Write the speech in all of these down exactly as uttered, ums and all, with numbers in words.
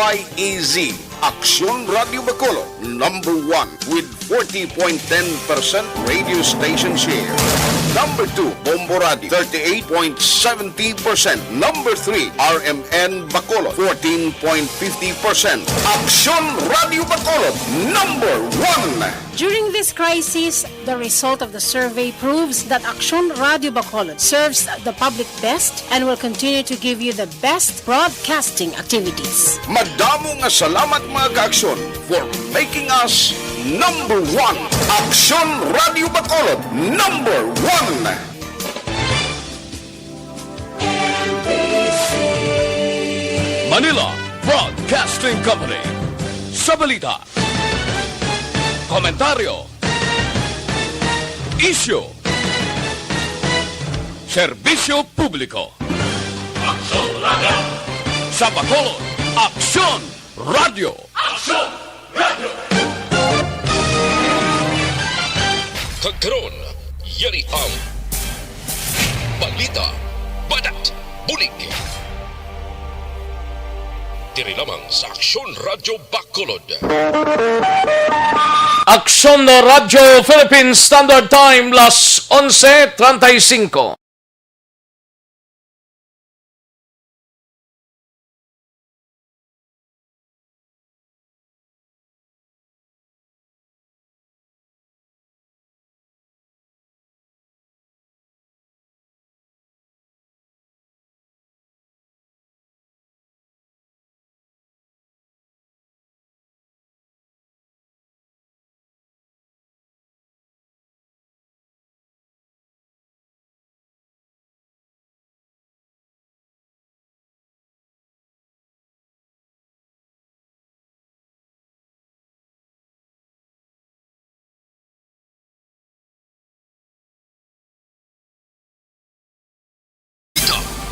I E Z, Aksyon Radio Bacolod, number one with forty point ten percent radio station share. Number two, Bombo Radio, thirty-eight point seventy percent. Number three, R M N Bacolod, fourteen point fifty percent. Aksyon Radio Bacolod, number one. During this crisis, the result of the survey proves that Aksyon Radio Bacolod serves the public best and will continue to give you the best broadcasting activities. Madamo nga salamat, mga ka-Aksyon, for making us number one. Aksyon Radio Bacolod, number one. Manila Broadcasting Company. Sa balita, komentaryo, isyu, serbisyo publiko. Aksyon Radio. Sa Bacolod, Aksyon Radio. Aksyon Radio. Kag karon, yari ang balita, banat, bulig. Diri lamang sa Aksyon Radio Bacolod. Aksyon Radyo Philippine Standard Time, las onse treinta y cinco.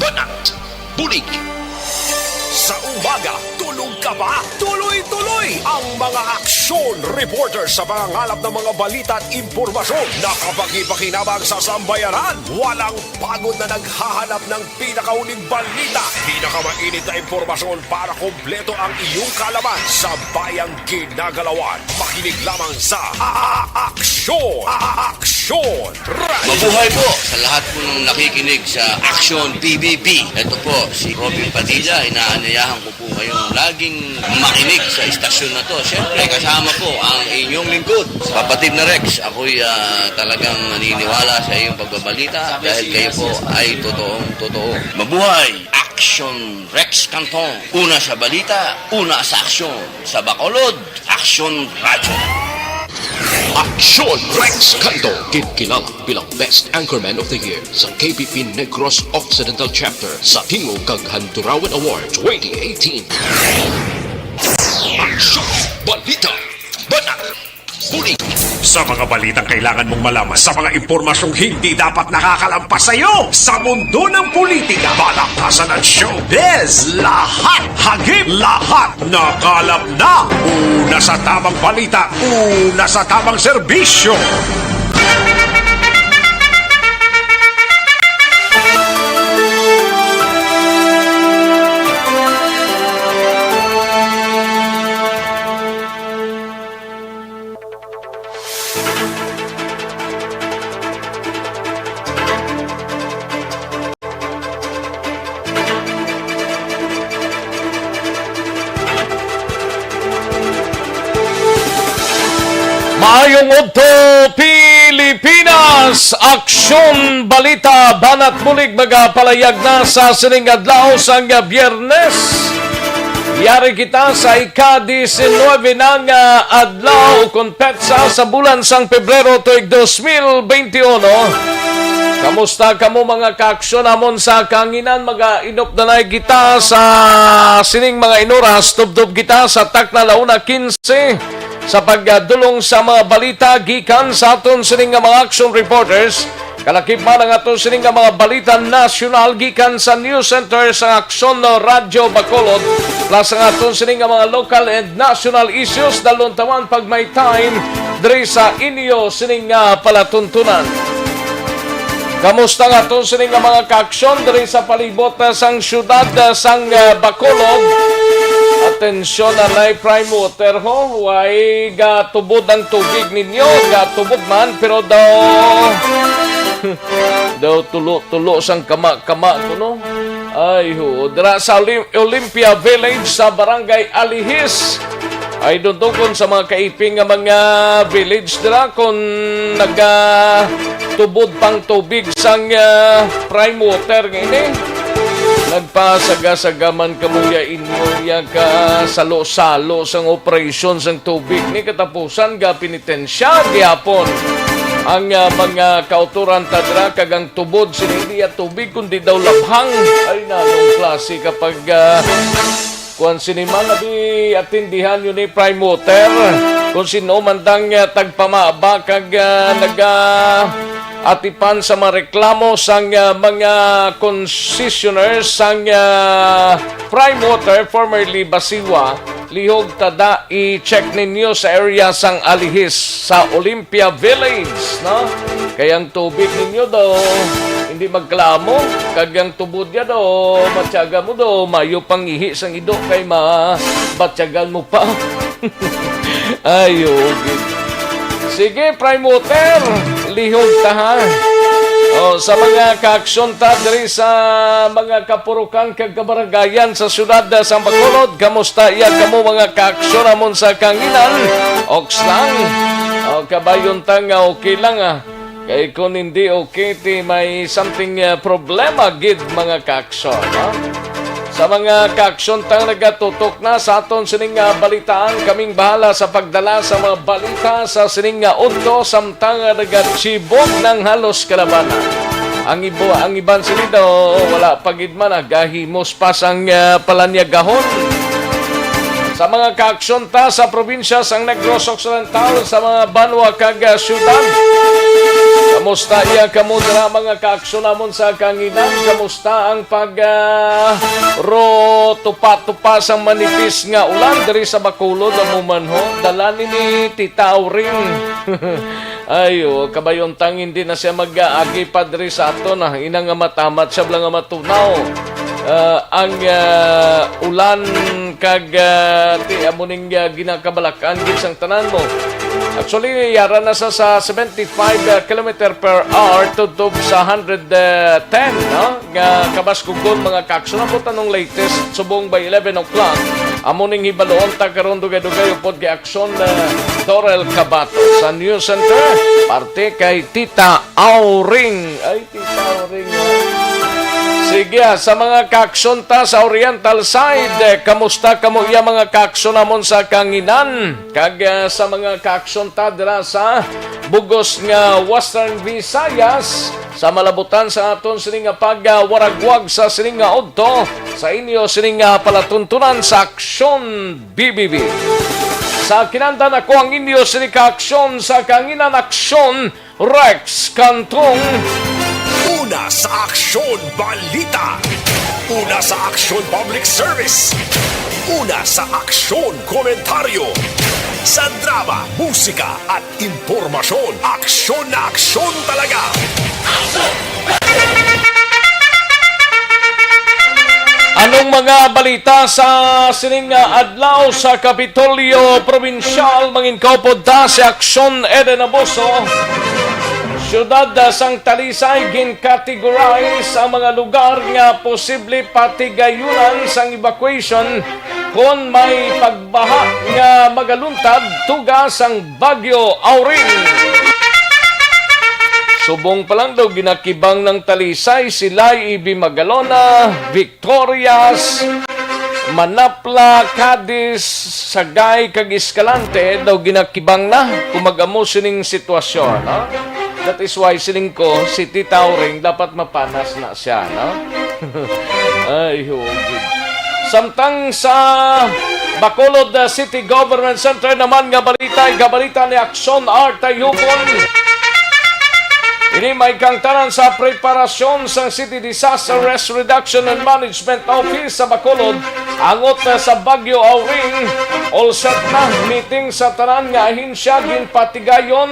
Banat, bulig. Sa umaga, tulog ka ba? Tuloy-tuloy ang mga aksyon reporter sa pangangalap ng mga balita at impormasyon na kapagi-pakinabang sa sambayanan. Walang pagod na naghahanap ng pinakahuling balita, pinakamainit na impormasyon para kompleto ang iyong kaalaman sa bayang ginagalawan. Makinig lamang sa A-, A-, Aksyon, A-, A-, Aksyon Radio. Mabuhay po sa lahat po ng nakikinig sa Aksyon P B B. Ito po si Robin Padilla. Inaanyayahan ko po kayong laging makinig sa istasyon na to. Siyempre, kasama po ang inyong lingkod, Kapatid na Rex. Ako'y, ah, talagang naniniwala sa iyong pagbabalita dahil kayo po ay totoong totoo. Mabuhay! Aksyon Rex Canton. Una sa balita, una sa aksyon. Sa Bacolod, Aksyon Radyo. Aksyon Rex Canton, ginkilala bilang Best Anchorman of the Year sa K B P Negros Occidental Chapter sa Tingog kag Handurawan Award twenty eighteen. Aksyon, balita, banat, bulig. Sa mga balitang kailangan mong malaman, sa mga impormasyong hindi dapat nakakalampas sa iyo, sa mundo ng politika, balakasan at showbiz, lahat hagip, lahat nakalap na. Una sa tamang balita, una sa tamang serbisyo. Maayong udto, Pilipinas! Aksyon, balita, banat bulig magapalayag na sa sining adlaw sang Biyernes. Yari kita sa ika-diecinuebe na nga adlaw kon petsa sa bulan sang Pebrero tuig dos mil beintiuno. Kamusta kamo, mga kaaksyon namon sa kahanginan? Mag-inop na kita sa sining mga inuras. Tubtob kita sa takna la una quince sa pagdulong sa mga balita gikan sa aton sining nga mga action reporters. Kalakip man ang ato sining nga mga balita nasyonal gikan sa News Center sa Aksyon Radyo Bacolod, plus ang ato sining nga mga local and national issues, daluntawan pag may time diri sa inyo sining nga palatuntunan. Kamusta nga ato sining nga mga kaaksyon diri sa palibot, ah, sang siyudad, ah, sang, ah, Bacolod? Atensyon, anay Prime Water, ho. Way gatubod ang tubig ninyo. Gatubod man, pero daw, daw tulo-tulo sang kama-kama ko, no? Ay, ho. Dira sa Olim-, Olympia Village sa Barangay Alihis. Ay, dundungon sa mga kaiping nga mga village dira kung nagatubod pang tubig sang, ah, Prime Water nga ini. Nagpasaga-saga man kamo ya inyo ya ka salo-salo sang operasyon sang tubig ni katapusan ga penitensya gihapon ang, ah, mga kautoran ta dira kag ang tubod sini hindi ya tubig kundi daw labhang. Ay, nanong klase kapag, ah, kuan sini man, abi, atindihan yun ni Prime Water. Kung sino man dang, ah, tagpamaba kag, ah, naga atipan sa mga reklamo sang, ah, mga concessionaires sang, ah, Prime Water, formerly Basiwa, lihog tada i-check ninyo sa area sang Alihis sa Olympia Village, no? Kay ang tubig ninyo daw hindi magklamo, kag ang tubod niya daw, matyaga mo daw, mayo pangihi sang ido kay mabatyagan mo pa. Ay, okay. Sige, Prime Water, lihog ta, ha. O, sa mga kaaksyon ta diri sa mga kapurukan kag kabaranggayan sa siyudad, ah, sa Bacolod, kamusta iya kamo mga kaaksyon amon sa kanginan? Oks lang. O, kabayon ta nga okay lang, ah. Kay kung hindi okay, ti may something, ah, problema gid, mga kaaksyon, no? Sa mga kaaksyon tang nagatutok na sa aton sining nga balitaan, kaming bahala sa pagdala sa mga balita sa sining nga udto, samtang nga nagachibog ng halos kalabanan. Ang ibo, ang iban sini daw, wala pa gid man, nagahimos pa sang, ah, palanyagahon. Sa mga kaaksyon ta sa probinsya sang Negros Occidental, sa mga banwa kag, ah, syudad. Kamusta iya kamo dira, mga kaaksyon namon sa kanginan? Kamusta ang pag, ah, ro tupa-tupa sang manipis nga ulan diri sa Bacolod? Amo man ho, dala ni, ni Tita Auring. Ay, oh, kabayon tang hindi na siya mag-aagi pa diri sa aton, ah. Ina nga matamat siya bala nga matunaw. Ah, ang, ah, ulan kag, ah, ti amo ning, ah, ginakabalakan gid sang tanan mo. Actually, yara na sa, sa seventy-five, ah, kilometer per hour tubtob sa hundred ten, no? Nga kabaskugon, mga kaaksyon. Ang tanong latest, subong by eleven o'clock. Amo ning hibaluon ta karon dugay-dugay upod kay aksyon, ah, Dorel Cabato sa News Center, parte kay Tita Auring. Ay, Tita Auring, ah. Sige, ah, sa mga kaaksyon ta sa Oriental side, eh, kamusta kamo iya mga kaaksyon namon sa kanginan? Kag, ah, sa mga kaaksyon ta dira sa bugos nga Western Visayas, sa malabutan sa aton sini nga pagwaragwag sa sini nga udto, sa inyo sini nga palatuntunan sa Aksyon B B B. Sa kinandan ako ang inyo sini ka aksyon sa kanginan, Aksyon Rex Cantong. Una sa Aksyon Balita. Una sa Aksyon Public Service. Una sa Aksyon Komentaryo. Sa drama, musika, at impormasyon, aksyon na aksyon talaga. Anong mga balita sa sining nga adlaw sa Kapitolyo Probinsyal? Mangin kaupod ta si Aksyon Eden Abuso. Siyudad sang Talisay, gin-categorize ang mga lugar nga posible patigayunan sang evacuation kon may pagbaha nga magaluntad tuga sang Bagyo Auring. Subong pa lang daw ginakibang ng Talisay, Silay, Ibi, Magalona, Victorias, Manapla, Cadiz, Sagay, kag Escalante daw ginakibang na kung mag-amo sining sitwasyon, no? That is why sining ko, si Tita Auring dapat mapanas na siya, no? Ay, hugid. Samtang sa Bacolod, uh, City Government Center naman nga balita, ikabalita ni Aksyon Art Tayupon. Ini may kangtanan sa preparasyon sang City Disaster Risk Reduction and Management Office sa Bacolod angot, uh, sa Bagyo Auring. All set na, meeting sa tanan nga ahensya ginpatigayon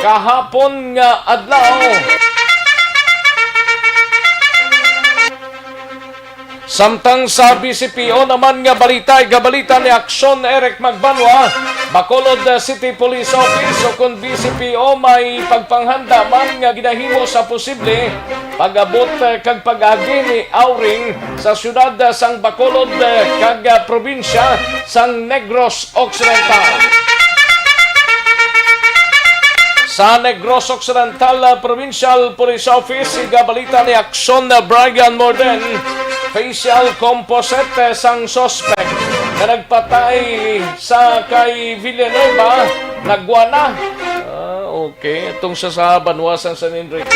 kahapon nga adlaw. Samtang sa B C P O naman nga balita, igabalita ni Aksyon Eric Magbanwa, Bacolod City Police Office, o kon B C P O may pagpanghanda man nga ginahimo sa posible pag-abot, eh, kag pag-agi ni Auring sa siyudad, eh, sang Bacolod, eh, kag, eh, probinsya sang Negros Occidental. Sa Negros Occidental, ah, Provincial Police Office, igabalita ni Aksyon, ah, Brian Morden, facial composite, eh, sang suspect nga nagpatay sa kay Villanueva, nagwa na. Ah, okay. Itong sa, sa Banwa sang San Enrique.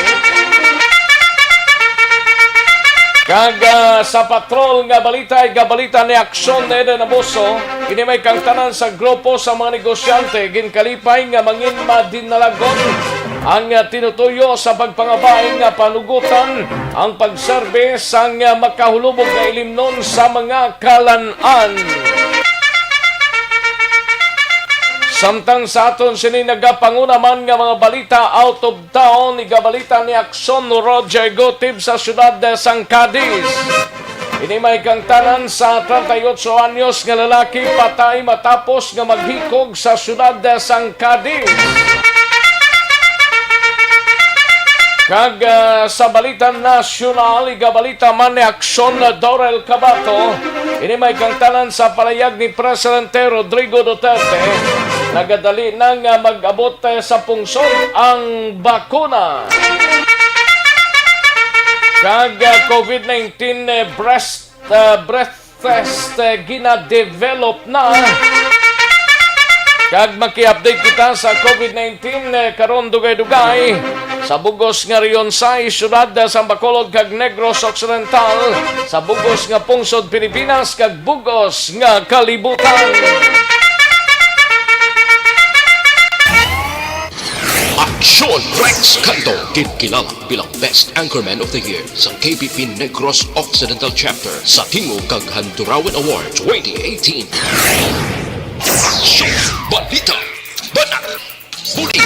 Kag, ah, sa patrol nga balita, igabalita ni Aksyon Eden Abuso, ini may kangtanan sa grupo sa mga negosyante, ginkalipay nga mangin madinalagon ang, ah, tinutuyo sa pagpangabay nga panugutan ang pagserbe sang, ah, makahulubog nga ilimnon sa mga kalan-an. Samtang sa aton sini nagapanguna man nga mga balita out of town, igabalita ni Aksyon Roger Gotib sa siyudad sang Cadiz. Ini may kangtanan sa treinta y ocho anyos nga lalaki patay matapos nga maghikog sa siyudad sang Cadiz. Kag, ah, sa balita nasyonal, igabalita man ni Aksyon Dorel Cabato, ini may kangtanan sa palayag ni Presidente Rodrigo Duterte, nagadali na nga mag-abot, eh, sa pungsod ang bakuna. Kag, ah, covid nineteen, eh, breast, ah, breath test, eh, gina-develop na. Kag maki-update kita sa covid nineteen, eh, karon dugay-dugay sa bugos nga Region sais, siyudad, eh, sang Bacolod kag Negros Occidental, sa bugos nga pungsod Pilipinas kag bugos nga kalibutan. Aksyon Rex Cantong, ginkilala bilang Best Anchorman of the Year sa K P P Negros Occidental Chapter sa Tingog kag Handurawan Award twenty eighteen. Aksyon Balita, Banat Bulig.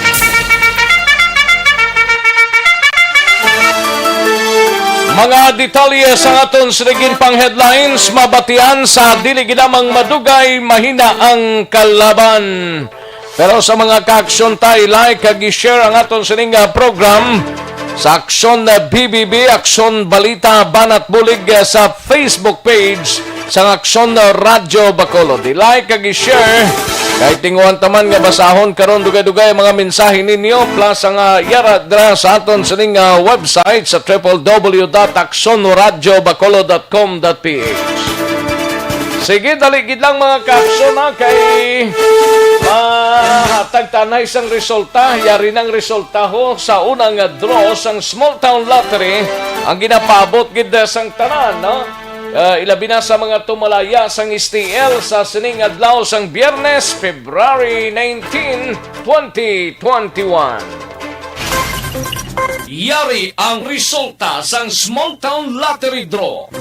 Mga detalye sa aton sining pang headlines, mabatian sa dili gid lamang madugay, mahina ang kalaban. Pero sa mga kaaksyon ta, i-like kag i-share ang aton sining, ah, program sa Aksyon, ah, B B B, Aksyon Balita, Banat Bulig, ah, sa Facebook page sang Aksyon, ah, Radyo Bacolod. I-like kag i-share kay tinguhan ta man nga basahon karon dugay-dugay ang mga mensahe ninyo, plus ang, ah, yara dira sa aton sining, ah, website sa triple W dot aksyon radyo bacolod dot com dot P H. Sige, dali gid lang, mga kaaksyon, ha, kay mahatag ta na sang resulta. Yari nang resulta ho sa unang draw sang Small Town Lottery ang ginapaabot gid sang tanan, no? Ah, ilabi na sa mga tumalaya sang S T L sa sining adlaw sang Biyernes, February nineteen, twenty twenty-one. Yari ang resulta sang Small Town Lottery Draw.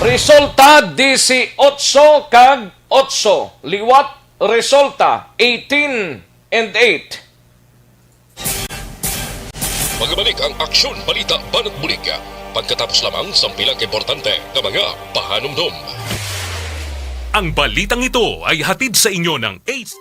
Resulta, disiotso kag otso. Liwat resulta, eighteen and eight. Magbalik ang Aksyon Balita Banat Bulig pagkatapos lamang sang pila ka importante nga mga pahanumdom. Ang balitang ito ay hatid sa inyo ng Ace.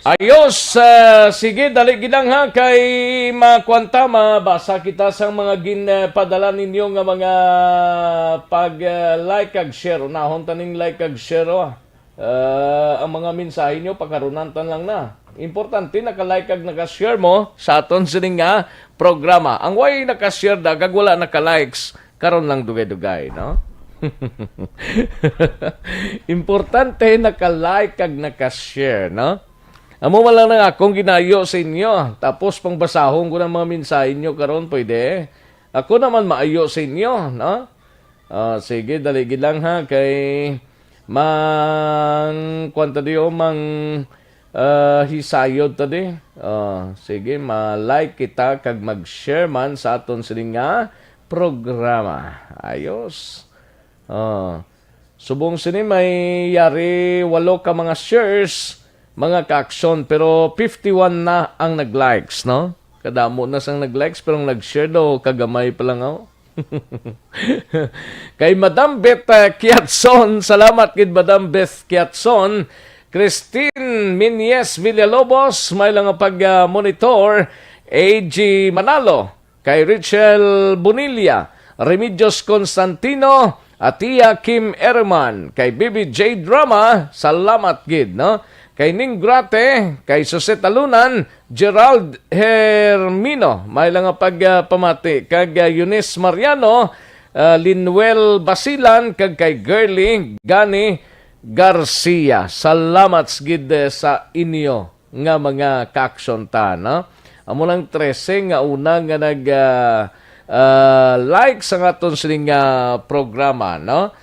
Ayos, ah, sige, dali gid lang, ha, kay makuan ta, mabasa kita sang mga gin, ah, padala ninyo nga mga pag, ah, like kag share. Unahon ta ning like kag share, oh. Ah, ang mga mensahe nyo, pakarunan ta lang na. Importante, naka-like kag naka-share mo sa aton sining nga programa. Ang way naka-share da, kag wala naka-likes, karon lang dugay-dugay, no? Importante, naka-like kag naka-share, no? Amo man lang ang akong ginayo sa inyo. Tapos, pangbasahon ko ng mga mensahe nyo karon, pwede? Ako naman maayo sa inyo, no? Ah, sige, dali gid lang, ha, kay mang, kuwan ta di, o, mang, ah, hisayod ta di. Ah, sige, ma-like kita kag mag-share man sa aton sini nga programa. Ayos. Ah, Subong sini may yari walo ka mga shares, mga ka-aksyon, pero fifty-one na ang nag-likes, no? Kadamo na sang nag-likes, pero ang nag-share daw, kagamay pa lang, oh. Kay Madam Beth, uh, Kiatson, salamat gid, Madam Beth Kiatson. Christine Minyes Villalobos, may lang pag, uh, monitor. A G Manalo, kay Richel Bonilla, Remedios Constantino, Atia Kim Ereman, kay B B J Drama, salamat gid, no? Kay Ning Grate, kay Soseta Lunan, Gerald Hermino, may lang nga pagpamati, kag, ah, Eunice Mariano, ah, Linuel Basilan, kag kay Girly Gani Garcia. Salamat gid, eh, sa inyo nga mga kaaksyon ta, no? Amo lang trese nga una nga nag, ah, ah, like sa aton sining, ah, programa, no?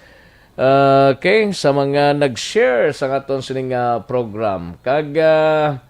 Ah, okay, sa mga nag-share sa aton sining, ah, program. Kag, ah,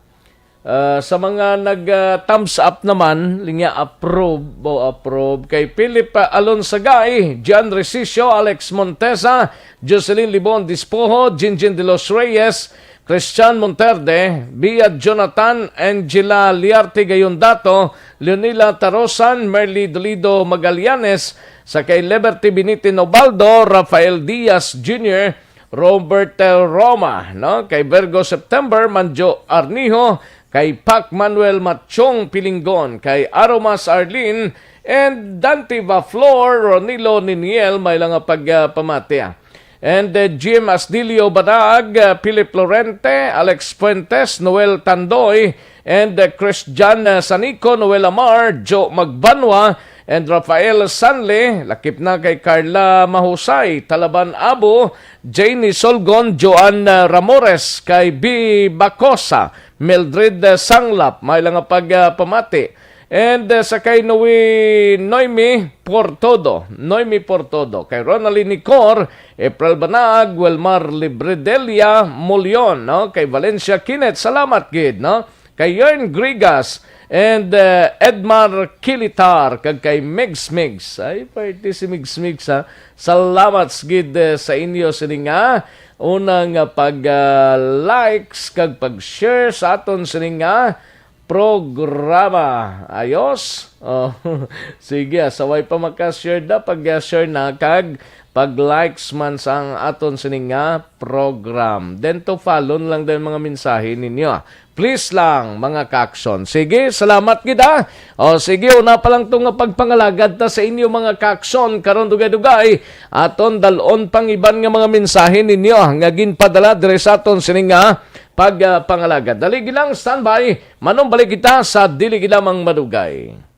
ah, sa mga nag, ah, thumbs up naman, linya approve o approve kay Philip, ah, Alonsagay, John Resicio, Alex Montesa, Jocelyn Libon Dispojo, Jinjin de los Reyes, Christian Monterde, Bia Jonathan, Angela Liarte Gayondato, Leonila Tarosan, Merly Dolido Magallanes, sa kay Liberty Binitin Obaldo, Rafael Diaz Junior, Robert Roma, no? Kay Virgo September, Manjo Arnijo, kay Pac Manuel Machong Pilinggon, kay Aromas Arlene, and Dante Vaflor, Ronilo Niniel, may lang nga pag, ah, pamati, ah. And, uh, Jim Asdilio Badaag, uh, Philip Lorente, Alex Fuentes, Noel Tandoy, and, uh, Christian, uh, Sanico, Noel Amar, Joe Magbanwa, and Rafael Sanle, lakip na kay Carla Mahusay, Talaban Abo, Janie Solgon, Joan, uh, Ramores, kay B Bacosa, Mildred, uh, Sanglap, may lang nga pag, uh, pamati. And, uh, sa kay Noe-, Noemi Portodo, Noemi Portodo, kay Ronaldin Nicor, April Banaag, Wilmar Libredelia Molion, no? Kay Valencia Kinet, salamat gid, no? Kay Yern Grigas and, uh, Edmar Kilitar, kag kay Migs Migs. Ay, parte si Migs Migs, ha? Salamat gid, uh, sa inyo sini nga unang, uh, pag, uh, likes kag pag-share sa aton sini nga programa. Ayos? Oh, sige, ah, sa way pa maka-share da, pag-share na kag pag-likes man sa ang aton sini nga program. Then to follow na lang din mga mensahe ninyo. Please lang, mga kaaksyon. Sige, salamat gid, ah. O sige, una pa lang to nga pagpangalagad ta sa inyo, mga kaaksyon, karon dugay-dugay aton dalon pang iban nga mga mensahe ninyo nga ginpadala diri sa aton sini nga pag, ah, pangalagad. Dali lang, standby. Manumbalik kita sa dili gid lamang madugay.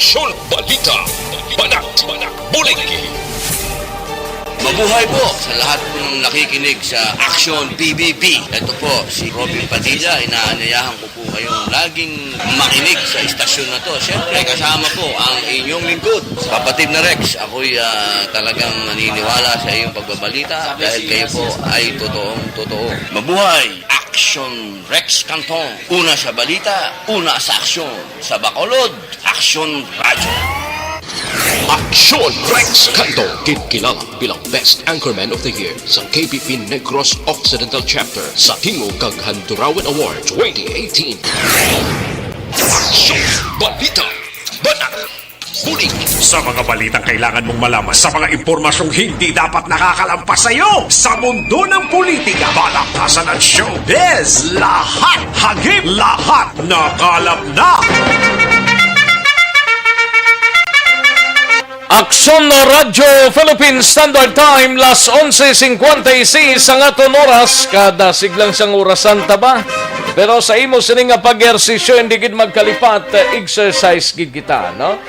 Aksyon Balita, Banat, Bulig. Mabuhay po sa lahat po ng nakikinig sa Action P B B. Ito po si Robin Padilla. Inaanyayahan ko po kayong laging makinig sa istasyon na to. Siyempre, kasama po ang inyong lingkod, kapatid na Rex. Ako'y ah, talagang naniniwala sa iyong pagbabalita dahil kayo po ay totoong totoo. Mabuhay! Action Rex Canton. Una sa balita, una sa aksyon. Sa Bacolod, Aksyon Radyo. Aksyon Rex Canto, ginkilala bilang Best Anchorman of the Year sa K P P Negros Occidental Chapter sa Tingog kag Handurawan Award twenty eighteen. Aksyon Balita, Banat, Bulig. Sa mga balitang kailangan mong malaman, sa mga impormasyong hindi dapat nakakalampas sa iyo, sa mundo ng politika, balaktasan at showbiz, lahat hagip, lahat nakalap na. Aksyon Radyo Philippine Standard Time, las onse cincuenta y seis ang aton oras. Kada siglang sang orasan ta ba? Pero sa imo sini nga pag-ehersisyo, hindi gid magkalipat, exercise gid kita, no?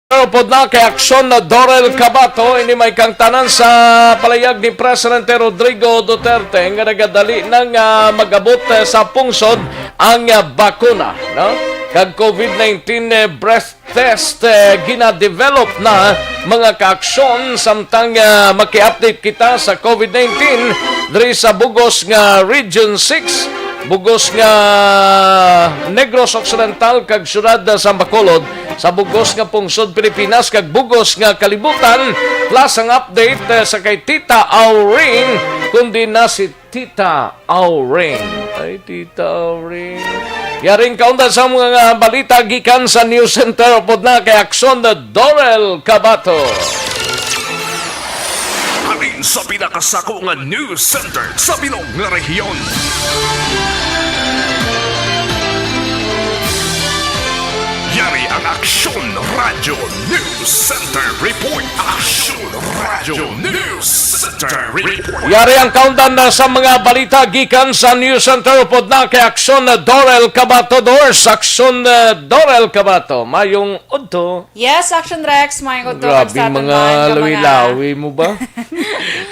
Pero pod na kay Aksyon na Dorel Cabato, ini may kangtanan sa palayag ni Presidente Rodrigo Duterte nga nagadali na nga mag-abot, eh, sa pungsod ang, ah, bakuna, no? Kag covid nineteen, eh, breath test, eh, gina-develop na mga kaaksyon samtang, ah, maki-update kita sa covid nineteen diri sa bugos nga Region six, bugos nga Negros Occidental kag siyudad sa Bacolod, sa bugos nga pungsod Pilipinas kag bugos nga kalibutan, plus ang update, eh, sa kay Tita Auring, kundi na si Tita Auring. Ay, Tita Auring. Yaring kaundan sa mga balita gikan sa News Center, upod na kay Aksyon na Dorel Cabato. Halin sa pinakasako nga news center sa bilog nga rehiyon. Yari ang Aksyon Radyo News Center Report. Aksyon Radyo News Center Report. Yari ang kaundan na sa mga balita gikan sa News Center, upod na kay Aksyon na Dorel Cabato. Dors, Aksyon na Dorel Cabato. Mayong udto. Yes, Action Rex, mayong udto. Grabe, kag sa aton mga man nga mga lawi-lawi mo ba?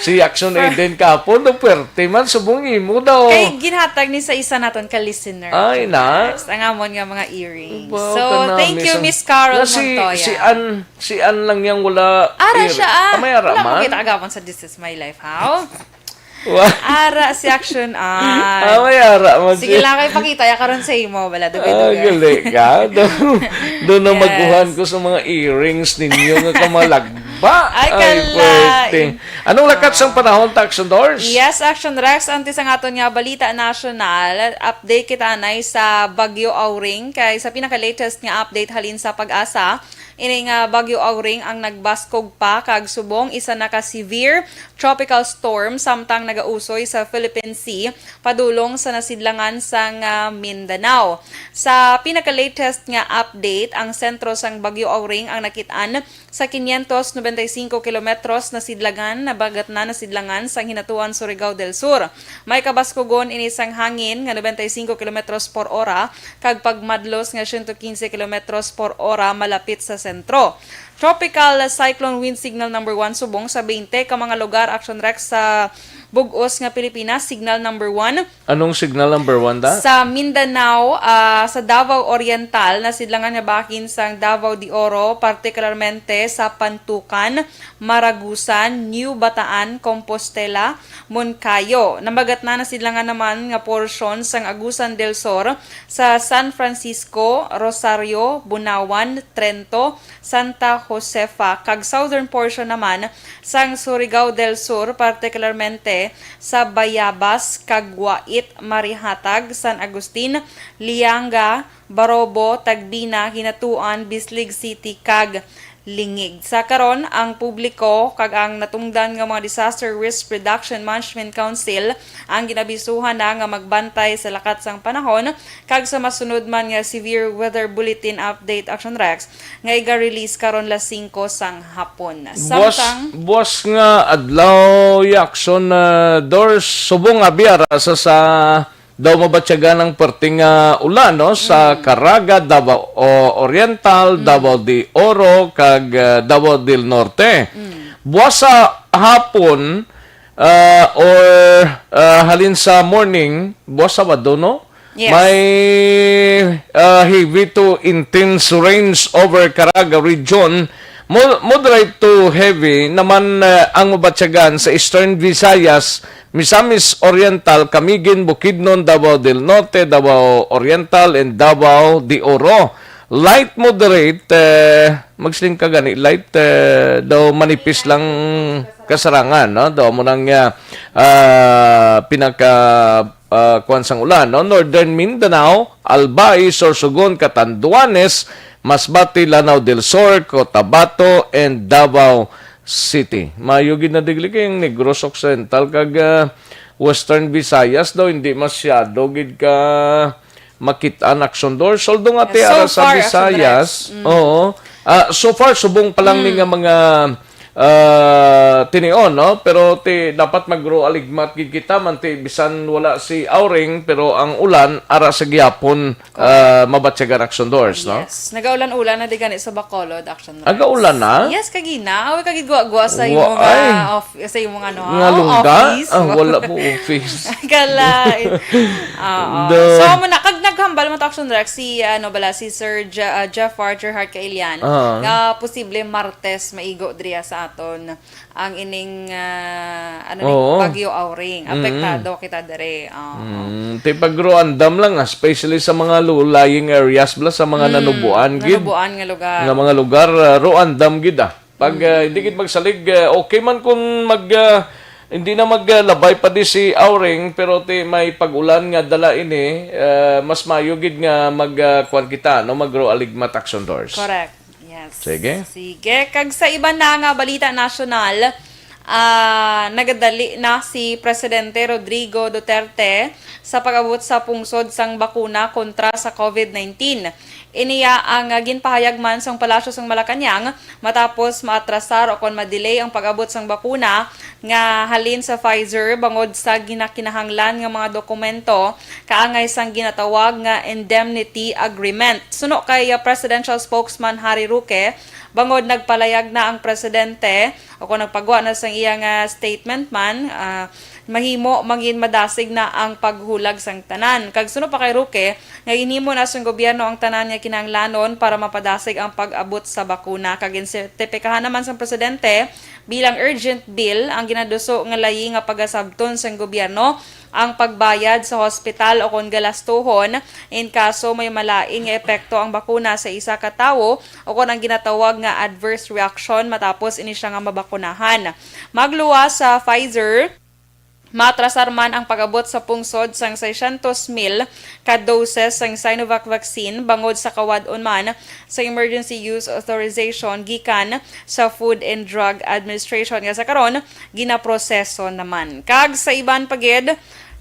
Si Action Eden kapon, no, pwerte man, subong imo daw. Kay ginhatag ni sa isa naton ka listener, Ay, Action na? Rex, ang amon nga mga earrings. Wow, So, kanami thank you, sa Miss Carol na si, Montoya. si Ann, si Ann lang yang wala Ara ear-, siya, ah. ah, may ara Wala man? ko kita agapon sa This Is My Life, how? Wa- Ara si Action Ann. Ah, may ara man Sige siya. lang, kay pakita ya karon sa imo, wala, Ah, dugay-dugay. gali ka. Doon, doon na Yes. maguhan ko sa mga earrings ninyo nga kamalagba. Ay, Ay, kalain. pwerte. Anong lakat sang Ah. panahon, Action Dors? Yes, Action Rex. Antes ang aton nga balita nasyonal, update kita anay sa Bagyo Auring. Kay sa pinaka-latest nga update halin sa PAGASA, ini nga Bagyo Auring ang nagbaskog pa kag subong isa na ka severe tropical storm samtang nagausoy sa Philippine Sea padulong sa nasidlangan sang, ah, Mindanao. Sa pinaka-latest nga update, ang sentro sang Bagyo Auring ang nakit-an sa quinientos noventa y cinco kilometros nasidlangan, nabagat na nasidlangan sang Hinatuan, Surigao del Sur. May kabaskugon ini sang hangin nga noventa y cinco kilometros por ora kag pagmadlos nga siyento quince kilometros por ora malapit sa sentro. Tropical Cyclone Wind Signal number one subong sa twenty ka mga lugar, Action Rex, sa bug-os nga Pilipinas, signal number one. Anong signal number one da? Sa Mindanao, ah, sa Davao Oriental, nasidlangan nga bahin sang Davao de Oro, partikularmente sa Pantukan, Maragusan, New Bataan, Compostela, Monkayo. Namagat na nasidlangan naman nga porsyon sang Agusan del Sur sa San Francisco, Rosario, Bunawan, Trento, Santa Josefa, kag southern portion naman sang Surigao del Sur, partikularmente sa Bayabas, Caguait, Marihatag, San Agustin, Lianga, Barobo, Tagbina, Hinatuan, Bislig City, kag Lingig. Sa karon, ang publiko kag ang natungdan nga mga Disaster Risk Reduction Management Council ang ginabisuhan na nga magbantay sa lakat sang panahon kag sa masunod man nga severe weather bulletin update, Action Rex, nga iga-release karon las singko sang hapon. Buwas, Samtang buwas nga adlaw, Yakson, ah, Dors, subong nga biyara sa, sa daw mabatyagan ang perting, ah, ulan, no, sa Mm. Caraga, Davao o-, Oriental, Mm. Davao de Oro, kag, ah, Davao del Norte. Mm. Buwas sa hapon, ah, or, ah, halin sa morning, buwas Sabado, no? Yes. May, ah, heavy to intense rains over Caraga region. Mo-, moderate to heavy naman, ah, ang mabatyagan sa Eastern Visayas, Misamis Oriental, Camiguin, Bukidnon, Davao del Norte, Davao Oriental, and Davao de Oro. Light moderate, eh, magsiling ka gani, light, eh, daw manipis lang kasarangan, no? Daw mo nang, ah, ah, pinaka, ah, kuwan sang ulan, no? Northern Mindanao, Albay, Sorsogon, Catanduanes, Masbate, Lanao del Sur, Cotabato, and Davao City. Maayo gid na digli kay ang Negros Occidental kag, ah, Western Visayas daw hindi masyado gid ka makit-an, Action Doors. Although nga, ti, so ara sa far, Action Visayas, Rex. Mm. Oo. Ah, so far, subong pa lang ni Mm. nga mga, ah, tinion, no? Pero ti, dapat magro aligmat gid kita, man ti, bisan wala si Auring, pero ang ulan, ara sa gihapon, ah, mabatyagan, Action Doors, no? Yes. Nagaulan-ulan na di gani sa Bacolod, Action Doors. Agaulan na? Yes, kagina. Awi ka gid gwa-gwa sa Wa-, imo nga ay. Of-, sa imo nga, ano, Nga ah, lungga? Office. Ah, wala po office. Kala, eh. Oo. The So, amo na, kag naghambal mo to, Action Rex, si, ano bala, si Sir Je-, ah, Jeff Archer Hart Kailian, Ah. nga posible Martes maigo diriya sa aton ang ining, ah, ano ni, Oo. Bagyo Auring. Mm. Apektado kita diri. Oo. Mm, ti pagro andam lang, ah, especially sa mga low-lying areas, bala sa mga Mm, nanubuan gid. Nanubuan nga lugar. Nga mga lugar, ah, ro andam gid, ah. Pag, Mm. ah, hindi gid magsalig, ah, okay man kung mag, ah, hindi na maglabay pa di si Auring, pero ti may pag-ulan nga dala ini, ah, mas mayo gid nga mag, ah, kuwan kita, no, magro aligmat, Action Doors. Correct. Yes. Sige. Sige. Kag sa iban na nga balita nasyonal, ah, nagadali na si Presidente Rodrigo Duterte sa pag-abot sa pungsod sang bakuna kontra sa covid nineteen. Iniya ang, ah, ginpahayag man sang Palasyo sang Malacañang matapos maatrasar o kon ma-delay ang pag-abot sang bakuna nga halin sa Pfizer bangod sa ginakinahanglan nga mga dokumento kaangay sang ginatawag nga indemnity agreement. Suno kay, ah, Presidential Spokesman Harry Roque, bangod nagpalayag na ang presidente o kung nagpagwa na sang iya nga statement man, ah, mahimo mangin madasig na ang paghulag sang tanan. Kag suno pa kay Roque, nga ginhimo na sang gobyerno ang tanan nga kinahanglanon para mapadasig ang pag-abot sa bakuna. Kag ginsertipikahan naman sang presidente bilang urgent bill ang ginaduso nga layi nga pagasabton sang gobyerno ang pagbayad sa hospital o kon galastuhon in kaso may malain nga epekto ang bakuna sa isa ka tawo o kon ang ginatawag nga adverse reaction matapos ini siya nga mabakunahan. Magluwas sa Pfizer, matrasar man ang pag-abot sa pungsod sang seiscientos mil ka doses sang Sinovac vaccine bangod sa kawad-on man sa emergency use authorization gikan sa Food and Drug Administration nga sa karon ginaproseso naman. Kag sa iban pa gid,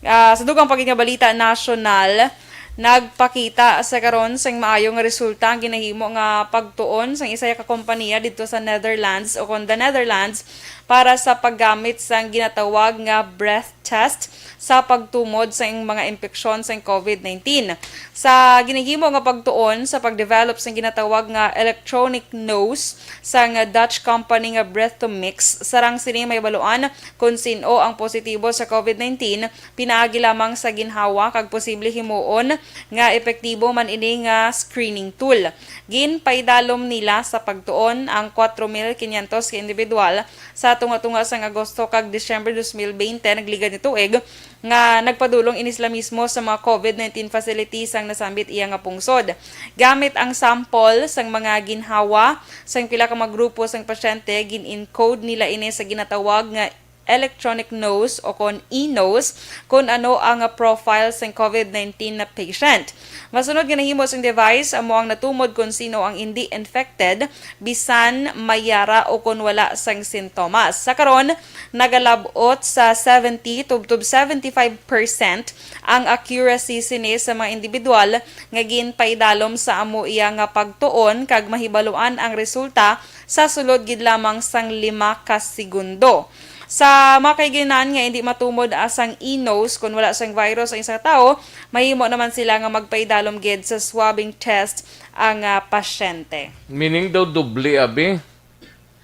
ah, sa dugang pa gid nga balita nasyonal, Nagpakita sa karon sang maayo nga resulta ang ginahimo nga pagtuon sang isa ka kompanya didto sa Netherlands o kon the Netherlands para sa paggamit sang ginatawag nga breath test sa pagtumod sang mga impeksyon sang covid nineteen. Sa ginahimo nga pagtuon sa pag-develop sang ginatawag nga electronic nose sang Dutch company nga Breath to Mix, sarang sini mahibaluan kon sin-o ang positibo sa covid nineteen pinaagi lamang sa ginhawa kag posible himuon nga epektibo man ini nga screening tool. Ginpaidalom nila sa pagtuon ang kwatro mil kinyentos ka individual sa tunga-tunga sang Agosto kag Disyembre dos mil bente, nagligad nga tuig, nga nagpadulong ini sila mismo sa mga covid nineteen facility sang nasambit iya nga pungsod. Gamit ang sample sang mga ginhawa sang pila ka mga grupo sang pasyente, gin-encode nila ini sa ginatawag nga electronic nose o kon e-nose, kon ano ang profile sang covid nineteen na patient. Masunod nga nahimo sing device amo ang natumod kon sino ang indi infected, bisan may yara o kon wala sang sintomas. Sa karon, nagalab-ot sa seventy tubtob seventy-five percent ang accuracy sini sa mga individual nga ginpaidalom sa amo iya nga pagtuon kag mahibaluan ang resulta sa sulod gid lamang sang lima ka segundo. Sa mga kahigayonan nga indi matumod sang e-nose kon wala sang virus ang isa ka tawo, mahimo naman sila nga magpaidalom gid sa swabbing test ang ah, pasyente. Meaning daw doble, abi?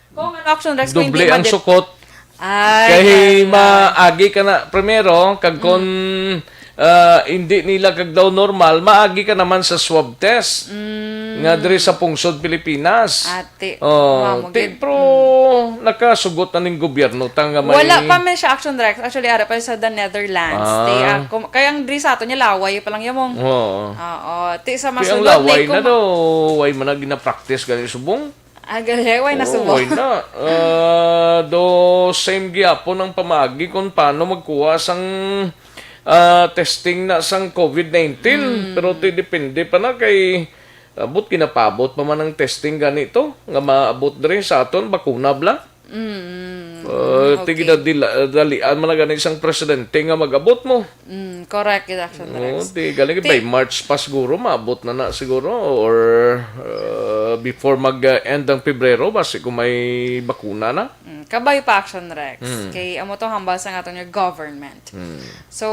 Kung ano, Action Rex, kung Doble hindi ang madep- sukot. Ay, Kay ay, ay. maagi ka na, primero, kag kung ah, hindi nila kag daw normal, maagi ka naman sa swab test. Mm. Nga diri sa pungsod Pilipinas. Ate, Oh, mamo ti, gid. pero nakasugot na ning gobyerno ta nga may Wala pa man siya, Action Rex. Actually, ara pa sa the Netherlands. Ah. Ti, ah, kum- kaya ang diri sa ato niya, laway pa lang yamong. Oo. Oo. Ti, sa Kaya ang masunod, laway Nico, na ma- daw, way man na ginapractice gani subong. Ah, gali, way na Oo, subo. way na. Ah, do same gyapon ang pamaagi kung paano magkuha sang ah, testing na sang covid nineteen. Mm. Pero ti depende pa na kay abot ginapabot pa man ang testing ganito nga maabot diri sa aton bakuna bla. Mm, Uh, ti okay. ginadila- dalian man na gani sang presidente nga mag-abot mo. Mm, correct, gid, Action Oo, Rex. Ti galing Ti- by March pa siguro, maabot na na siguro, or uh, before mag-end ang Pebrero, basi kung may bakuna na. Mm, kabay pa, Action Rex. Mm. Kay amo to hambal sang aton nga government. Mm. So,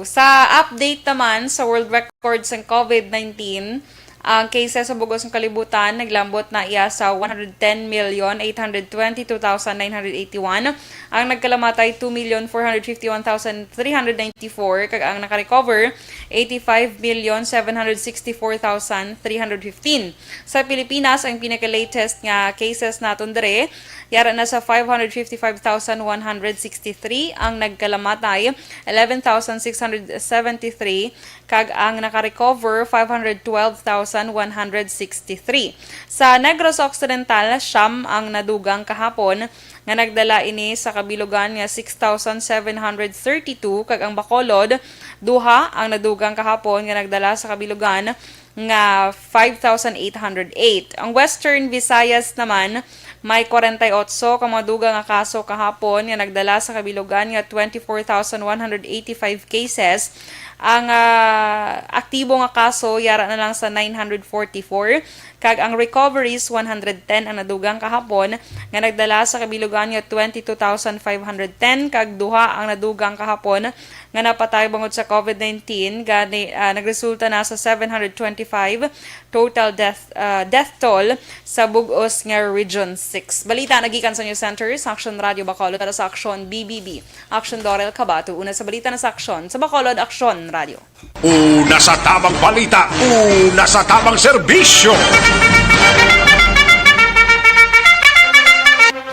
sa update naman sa world record sang covid nineteen, ang cases sa bug-os nga kalibutan naglambot na iya sa one hundred ten million eight hundred twenty-two thousand nine hundred eighty-one. Ang nagkalamatay, two million four hundred fifty-one thousand three hundred ninety-four, kag ang nakarecover, eighty-five million seven hundred sixty-four thousand three hundred fifteen. Sa Pilipinas, ang pinaka-latest nga cases naton diri, yara na sa five hundred fifty-five thousand one hundred sixty-three, ang nagkalamatay, eleven thousand six hundred seventy-three, kag ang nakarecover, five hundred twelve thousand one hundred sixty-three. Sa Negros Occidental, siyam ang nadugang kahapon, nga nagdala ini sa kabilugan nga six thousand seven hundred thirty-two, kag ang Bacolod, duha ang nadugang kahapon nga nagdala sa kabilugan nga five thousand eight hundred eight. Ang Western Visayas naman, may kwarenta y otso ka mga dugang nga kaso kahapon nga nagdala sa kabilugan nga twenty-four thousand one hundred eighty-five cases. Ang ah, aktibo nga kaso yara na lang sa nine hundred forty-four, kag ang recoveries, one hundred ten ang nadugang kahapon, nga nagdala sa kabilugan nga twenty-two thousand five hundred ten, kag duha ang nadugang kahapon nga napatay bangod sa covid nineteen, gani, ah, nagresulta na sa seven hundred twenty-five total death, ah, death toll sa bug-os nga Region six. Balita nagikan sa News Center sa Action Radio Bacolod para sa Action B B B. Action Dorel Cabato, una sa balita na sa Action sa Bacolod, Action Radio. Una sa tabang balita, una sa tabang serbisyo.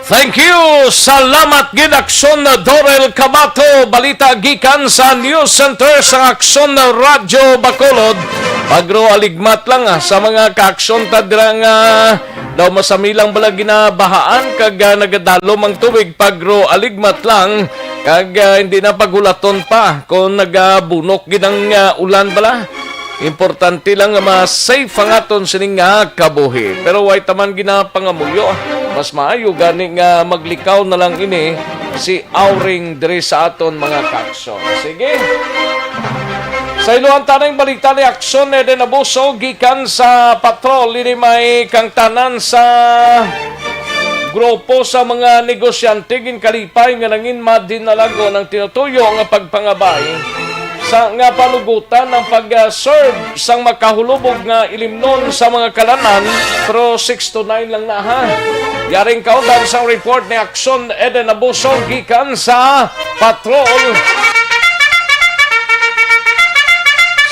Thank you. Salamat gid, Aksyon Dorel Cabato. Balita gikan sa News Center sa Aksyon Radyo Bacolod. Pagro aligmat lang, ah, sa mga kaaksyon ta dira nga daw masamilang bala ginabahaan kag, ah, nagadalom ang tubig. Pagro aligmat lang kag, ah, hindi na paghulaton pa kung nagabunok gid ang, ah, ulan bala. Importante lang nga ma-safe ang aton sining nga kabuhi. Pero way taman ginapangamuyo. Mas maayo gani nga maglikaw na lang ini si Auring diri sa aton mga kaaksyon. Sige. Sa iluhan ta ning balita ni Aksyon Eden Abuso gikan sa patrol, ini may kangtanan sa grupo sa mga negosyante ginkalipay nga nangin madinalagon ang tinutuyo nga pagpangabay sa nga panugutan ang pag-serve sang makahulubog nga ilimnon sa mga kalanan, pero six to nine lang na, ha. Yaring kaundang sang report ni Aksyon Eden Abuso gikan sa patrol.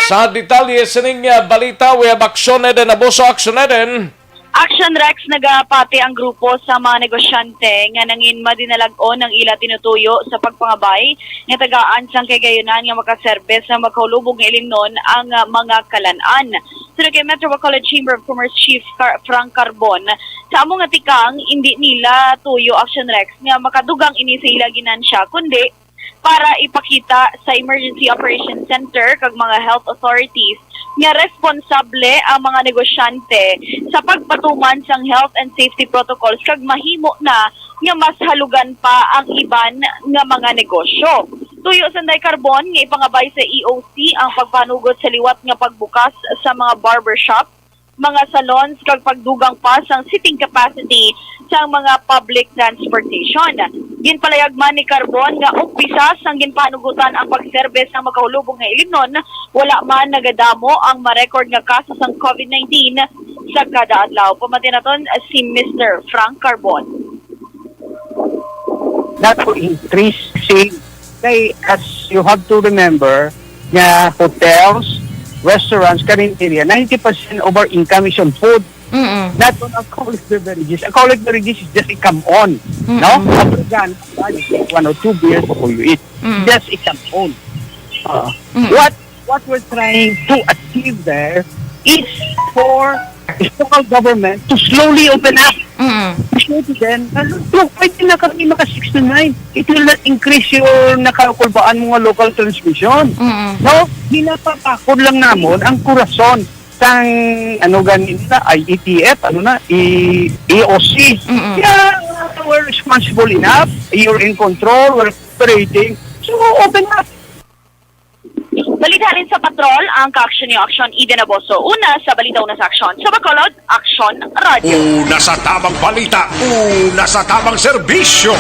Sa detalye sining, ah, balita, we have Aksyon Eden Abuso. Aksyon Eden. Action Rex, nagapati ang grupo sa mga negosyante nga nangin madinalag-on ang ila tinutuyo sa pagpangabay nga tagaan sang kagayunan nga makaserbes sa makaulubog nga ilimnon ang, ah, mga kalan-an. Suno kay Metro Bacolod Chamber of Commerce Chief Car-, Frank Carbon, sa amo nga tikang, indi nila tuyo, Action Rex, nga makadugang ini sa ila ginansya, kundi para ipakita sa Emergency Operations Center kag mga health authorities nga responsable ang mga negosyante sa pagpatuman sang health and safety protocols kag mahimo na nga mas halugan pa ang iban nga mga negosyo. Tuyo sanday Carbon nga ipangabay sa E O C ang pagpanugot sa liwat nga pagbukas sa mga barbershop, mga salons, kag pagdugang pa sang seating capacity sang mga public transportation. Ginpalayag man ni Carbon nga umpisa sang ginpanugutan ang pagserbes sang makahulubog nga ilimnon, wala man nagadamo ang ma-record nga kaso sang COVID nineteen sa kada adlaw. Pamati naton si Mister Frank Carbon. Not to increase sale. Kay, as you have to remember, nga hotels, restaurants, kaninteriya, ninety percent of our income is on food. Mm-mm. Not on alcoholic beverages. Alcoholic beverages is just a come-on. Mm-mm. No? After that, you take one or two beers before you eat. Mm. Just a come-on. Uh, Mm. what what we're trying to achieve there is for the local government to slowly open up. Mm. To say to them, "Ah, look, pwede na kami maka six to nine. It will not increase your nakakulbaan mo nga local transmission." Mm. No? Ginapapakod lang namon ang kurason sang, ano gani nila, I E T F, ano na, E-, E O C. Mm. Yeah, we're responsible enough. You're in control. We're operating. So, open up. Balita halin sa patrol, ang kaaksyon niyo, Aksyon Eden Aboso. Una sa balita, una sa aksyon. Sa Bacolod, Aksyon Radyo. Una sa tamang balita, una sa tamang serbisyo.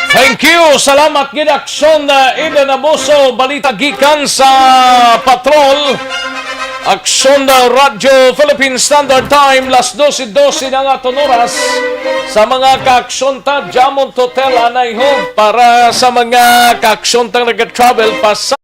Thank you. Salamat gid, Aksyon, uh, Eden Aboso. Balita gikan sa patrol. Aksyon na Radyo Philippine Standard Time, las dose dose na nga aton oras. Sa mga kaaksyon ta, Jamon Totel, anay ho, para sa mga kaaksyon tang nag-travel pa sa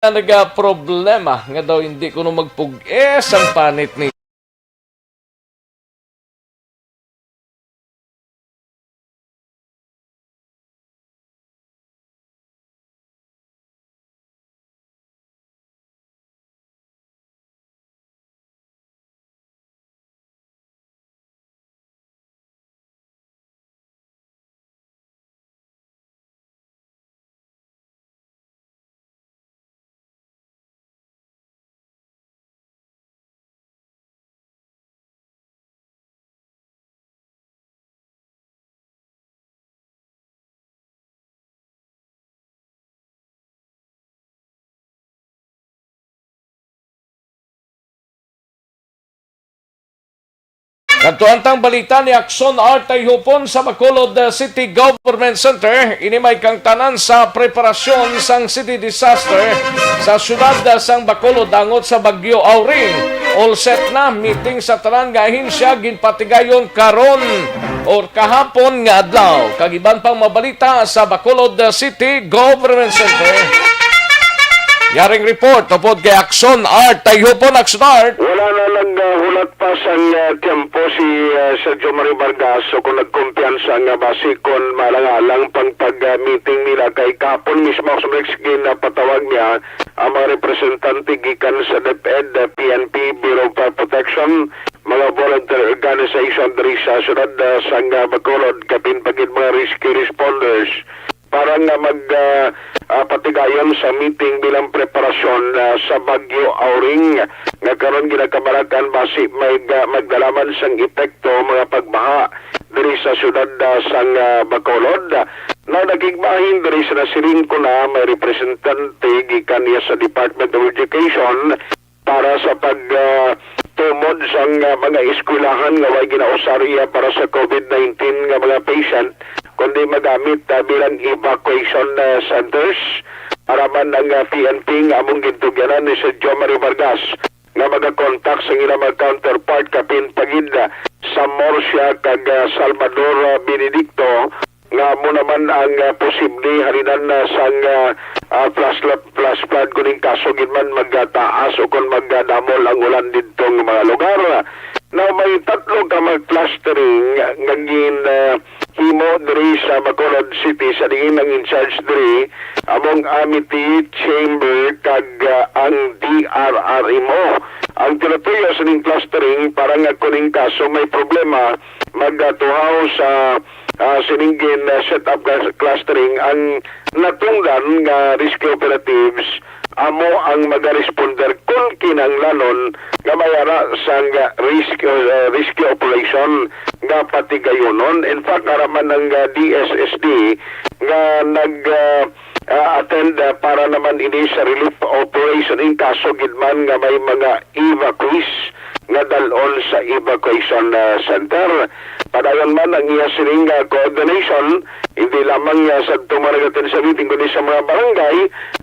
Nagaproblema nga daw hindi kuno magpug-is ang panit ni Kadto ang tang balita ni Akson Art Tayhupon sa Bacolod, uh, City Government Center. Ini may kangtanan sa preparasyon sang city disaster sa syudad, uh, sang Bacolod angot sa Bagyo Auring. All set na, meeting sa tanan nga ahensya ginpatigayon karon or kahapon nga adlaw. Kag iban pang mabalita sa Bacolod, uh, City Government Center. Yaring report upod kay Akson Art Tayhupon. Akson Art. Wala na naghulat pa sang, ah, tiyempo si, ah, Sergio Marie Vargas, so kung nagkumpiyansa nga basi kon maalang-alang pang pag-meeting nila kay kahapon mismo, Akson Rex, ginapatawag niya ang mga representante gikan sa DepEd, ah, P N P, Bureau of Fire Protection, mga volunteer organization diri sa siyudad, ah, sang, ah, Bacolod, kapin pa gid mga rescue responders para nga mag, ah, ah, patigayon sa meeting bilang preparasyon, ah, sa Bagyo Auring nga karon ginakabalakan basi may ga-, magdala man sang epekto mga pagbaha diri sa siyudad, ah, sang, ah, Bacolod. Now, nakigbahin diri sa nasiring ko na may representante gikan niya sa Department of Education para sa pag, ah, tumod sang, ah, mga eskwelahan nga way ginausar iya para sa COVID nineteen nga mga patient, kundi magamit, ah, bilang evacuation, ah, centers. Para man ang, ah, P N P nga among gintugyanan ni Sir Jomari Vargas nga magakontak sa ilang mga counterpart kapin pa gid, ah, sa Murcia kag, ah, Salvador, ah, Benedicto, nga amo naman ang, ah, posible halinan na sang, ah, ah, flash, flash flood kuning kaso gid man magtaas o kon magdamol ang ulan didtong mga lugar. Now, may tatlo ka mga clustering nga gin, ah, himo diri sa Bacolod City sa diin ang in charge diri among Amity Chamber kag, ah, ang D R R M O. Ang tiratoyo sining clustering para nga kuning kaso may problema magatuhaw sa, ah, sining gin, ah, set up clus-, clustering ang natungdan nga rescue operatives amo ang magaresponder kon kinahanglanon nga may ara sang rescue, ah, rescue operation nga patigayonon. In fact, ara man ang, ah, D S S D nga nag, ah, ah, attend, ah, para naman ini sa relief operation in kaso gid man nga may mga evacuees nga dal-on sa evacuation, ah, center. Padayon man ang iya sining, ah, coordination, hindi lamang, ah, sa tumaragatan sa meeting, kundi sa mga barangay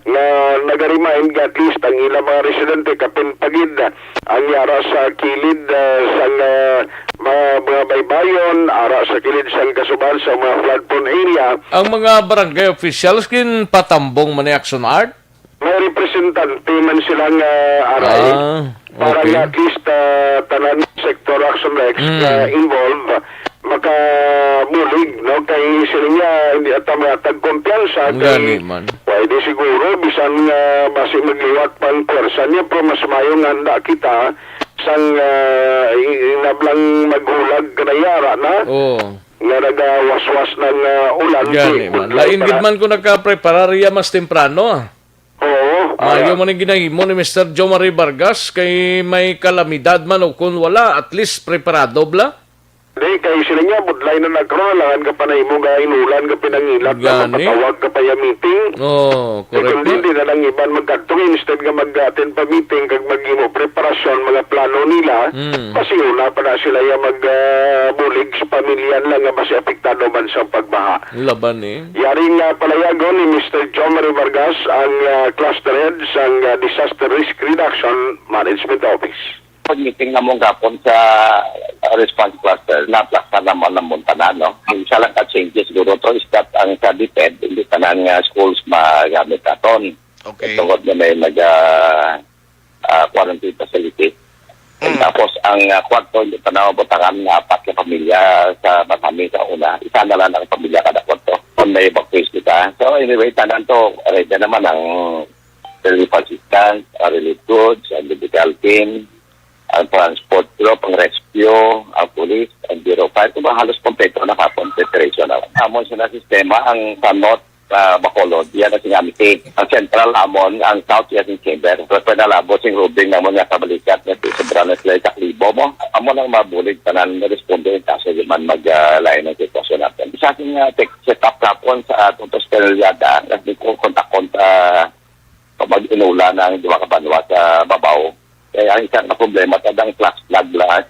nga nag-remind nga at least ang ilang mga residente kapin pa gid, ah, ang yara sa kilid, ah, sang, ah, mga, mga baybayon, ara sa kilid sang kasuban sa mga flood prone area. Ang mga barangay officials ginpatambong man ni Action Art? May representante man sila nga, ah, R I, ah, para okay, nga at least, ah, tanan sector Action Rex, mm, nga involved, makabulig, no? Kay sila nga, hindi ata matag kumpiyansa, kay gani man. Pwede siguro, bisan nga basi magliwat pang pwersa niya, pero mas mayo nga handa kita sang, ah, i-, inablang maghulag ka na yara na. Oo. Nga nagawaswas ng, ah, ulan, gani man. Lain gid man kung nagkapreparar iya mas temprano, ah. Oo, maayo man ang ginahimo ni Mister Jomari Vargas, kay may kalamidad man o kun wala, at least preparado bala. Di, kay sila nga, budlay na nagkaroon, langan ka pa na imo ga inulan, ka pinangilat na gani, magpatawag ka pa ya meeting. Oh, kay correct kundi na. Hindi na lang iban magkadto, instead nga mag-attend pa meeting, kag maghimo preparasyon, mga plano nila, mm, pasiuna pa na sila ya mag, ah, bulig sa pamilya nila nga basi apektado man sa pagbaha. Laban, eh. Yari nga palayagon ni Mister Jomari Vargas ang, ah, cluster head sang, ah, Disaster Risk Reduction Management Office. Pag-meeting namon gapon sa, ah, response cluster, na-cluster naman namon tanan, no? Ang isa lang ka changes siguro to is that ang sa DepEd, hindi tanan nga schools magamit naton. Okay. Tungod na may nag, ah, ah, quarantine facility. And mm, tapos ang, ah, kwarto, hindi pa naman butangan nga apat ka pamilya sa Masami sa una. Isa na lang ang pamilya kada kwarto. Kung may evacuees kita. So anyway, tanan to, ready naman ang relief assistance, ang relief goods, ang medical team, ang transport group, ang rescue, ang police, ang Bureau of Fire. Diba, halos kompleto na kapon preparation na. Amon sa sistema, ang sa North, ah, Bacolod, yan ang sinamiti. Ang central amon, ang south, yan ang chamber. Pero pwede nalabot sing rubbing namon nga kabalikat nga sobra na sila sa libo mo. Amon ang mabulig tanan nga responde yung kaso di man mag, ah, lain ang sitwasyon natin. Isa sing, ah, tech setup kapon sa atong Tuspenyada, kasi ko kontakon sa pag inulan ang duha ka banwa sa babaw. Kaya ang isang problema, tadang flash flood lang.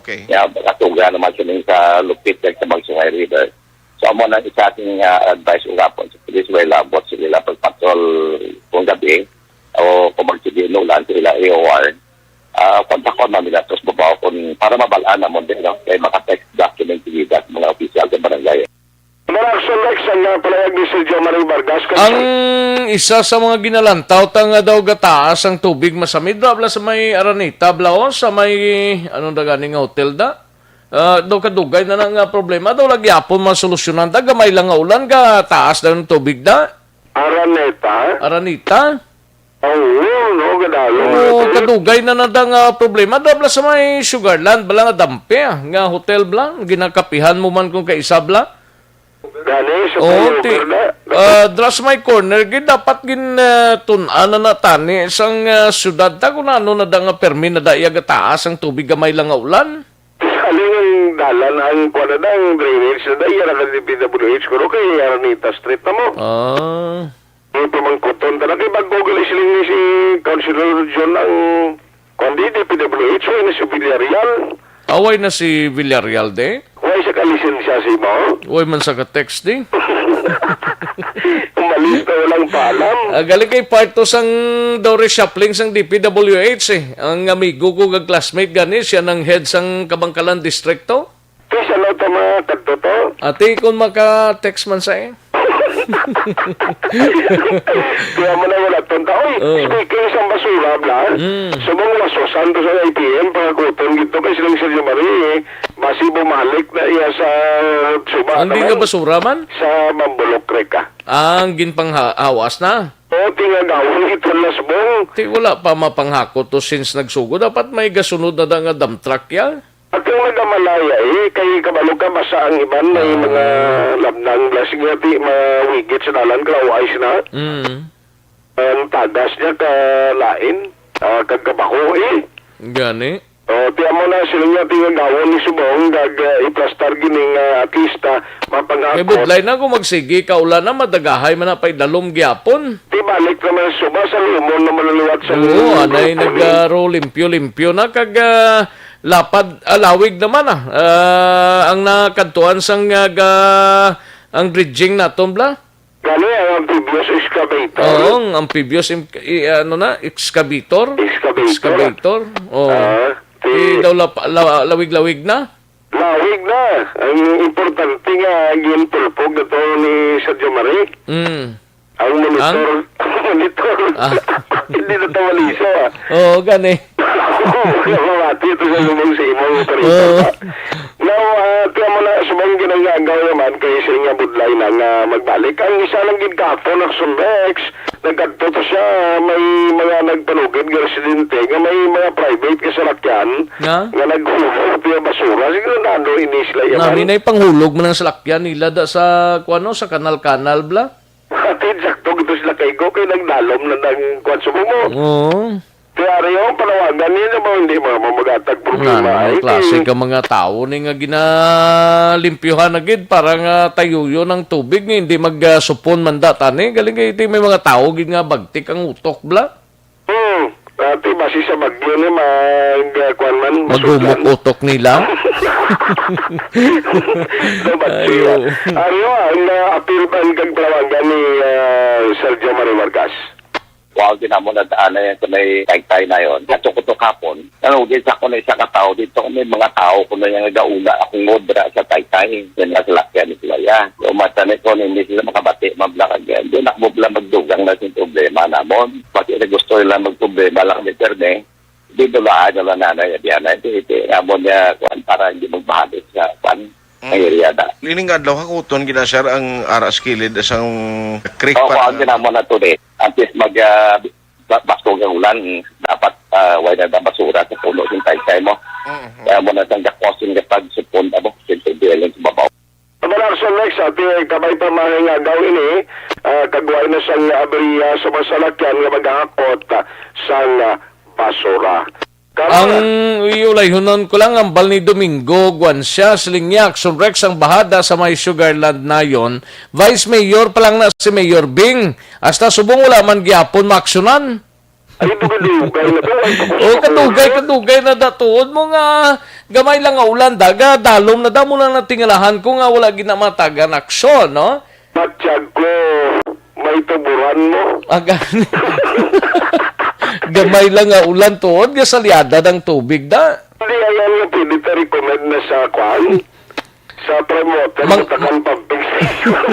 Okay. Kaya makatuga naman sila sa lupit kag sa Magsungay River. So, amo na isa ating, ah, advice ugapon sa police, way labot sila pag-patrol kung gabi o kung magsige inulan sila A O R. Ah, kontakon man nila tos babaw kung para mabalaan namon din, no? Kay maka-text document sila sa mga opisyal sa barangay. Production Rex, ang, ah, palawag ni Sergio Marie Vargas. Ang isa sa mga ginalantaw ta nga daw gataas ang tubig masamid ra bala sa may Araneta bala, o sa may, anong dagani nga hotel da? Ah, daw kadugay na na nga problema, daw lagi hapon masolusyonan da, gamay lang nga ulan, gataas daw ang tubig da. Araneta? Araneta? Oo, no, kadalo nga Oo, ito. Kadugay na na da nga problema. Da bala sa may Sugarland, bala nga dampe, ah, nga hotel bala, ginakapihan mo man kung kaisa bala. Gani, sa Oo, ti, flyover na. Ah, dra sa may corner, gid dapat gin, ah, tun-an na na tani sang, ah, syudad ta kung ano na da nga permi na da iya gataas ang tubig gamay lang nga ulan. Alin ang dalan, ang kuwan na da, ang drainage na da, iya na ka D P W H, kuno kay Araneta Street na mo. Ah. May pamangkuton ta na kay bago gali siling ni si Councilor John ang kuwan di, D P W H, way na si Villarreal. Away na si Villarreal, de? Way sa kalisensya si mo? Way man sa ka-text, de? Umalis na walang paalam. Ah, galing kay part to sang daw reshuffling sang D P W H, eh. Ang amigo ko nga classmate gani, siya nang head sang Kabangkalan Distrito. Ti, sa ano to, mga kadto to? Ati, kung maka-text man sa, eh. Kaya mo na wala tonta. Oy, Oo. Speaking sa basura, bla, Mm. subong wasosan to sa A T M, pangakuton gito kay silang Sergio Marie, eh. Basi bumalik na iya sa suba Ang di naman. Nga basura man? Sa Mambulok, Reka. Ang ginpanghawas na? O, tingagawon ito na subong. Ti, wala pa mapanghakot to since nagsugo. Dapat may gasunod na da nga dump truck, ya? At ang nagamalaya, eh, kay kabalo ka, basa ang iban, may Ah. mga labnang blasing nga di mawigit sa dalan, kalaw-ay sina. Mm. Ang tagas niya ka lain, ah, kag kabaho, eh. Gani. O, ti amo na, sila niya tingagawon ni subong, kag, ah, iplastar gini nga at least, ah, mapangakot. Kay budlay na kung magsigi ka ulan na, madagahay man na pa'y dalom gyapon. Ti balik naman sa suba, sa lumon naman ang liwat sa Oo, anay nag, ah, ro limpyo-limpyo na, kag, ah, lapad, ah, lawig naman, ah. Ah, ang nakadtuan sang, ah, ga-, ang dredging naton, bla? Gani ang amphibious excavator. Oo, ang amphibious im-, i-, ano na, excavator? Excavator. Excavator, oo. Ah, Di ti- daw lap-, la-, lawig-lawig na? Lawig na. Ang importante nga, ginpulpog ito ni Sergio Marie. Mm. Ang monitor. Ang? Monitor. Ah. Hindi na tawaliso, ah. Oo, gani. Kaya mamati ito sa lumang sa imong operator, Oo. ah. Now, ah, kaya mo na, subong ginangagaw naman kay sa inyo budlay na nga magbalik. Ang isa lang gid kahapon, Action Rex, nagkadto to siya, may mga nagpanugid nga residente nga may mga private nga salakyan Nga? nga naghulog tiya basura. Siguro na ano, ini sila Nami yaman. Na panghulog man ang salakyan nila da sa, kuwano, sa kanal-kanal, bla? Ati, sakto gito sila kay Go, kay nagdalom na nang kuwan sa bumo. Oo. Kaya rin yung panawagan niya na ba, hindi mga mamagatag problema. Nga, Ay, mga klase di- ka mga tao ni nga ginalimpyuhan na gid para nga tayuyon ang tubig ni hindi magsupon man data ni. Galing kay di may mga tao gid nga bagtik ang utok, bla. Hmm. Ati, basi sa bagyo ni mag, ah, kuwan man, Magumok masudlan. Utok nila. Sa bagyo. Ayo. Ayo, ang, ah, apil man kag panawagan ni, ah, Sergio Marie Vargas. Wow, di na mo nadaan na yan sa may taytay na yon. Katukot-tukapon. Ano, di sa ako na isa ka tao dito, may mga tao ko na yung nagauna akong ngodra sa taytay. Yan nga sila kaya ni Playa. So, mata na ko, hindi sila makabati, mablakag yan. Di na mo pala magdugang na yung problema namon. Pati na gusto nila magproblema lang ni Perne. Di ba ba, ano na nanay, at yan, ito, ito, amon niya, kuwan, para hindi magbahalik sa, kuwan, Mm. Ang area da. Nining adlaw, hakuton gid na, sir, ang ara sa kilid sang creek. Oo, para kuwan, ginamo na to, di. At least mag, ah, ba-, baskog ang ulan, dapat, ah, way na basura sa puno sing taytay mo. Mhm. Kaya mo na sang gakos yung kapag supon, abo, yung tubig sa babaw. Abang Arson Rex, ati, kabay pa mahingagaw ini, ah, kagway na sang abriya sa mga salakyan nga maghahakot, ah, sang, ah, basura. Ang iulayhunon ko lang, ang bal ni Domingo Guancia, siling niya, Action Rex, ang bahada sa may Sugarland nayon, Vice Mayor pa lang na si Mayor Bing. Hasta subong wala man gyapon maaksyonan. Ay, dugay-dugay na to. Ay, tapos Oh, na kadugay, to. kadugay na da tuod mo nga gamay lang nga ulan, daga, dalom na da mo na natingalahan ko nga wala gid na matagan aksyon, no? Matsyag ko, may tuburan mo. Aga. Gamay lang nga ulan tuod nga salyada ng tubig da. Hindi, ayan nga, pwede ta recommend na sa kwan. Sa promoter, Mang- sa Takan Pumping Station.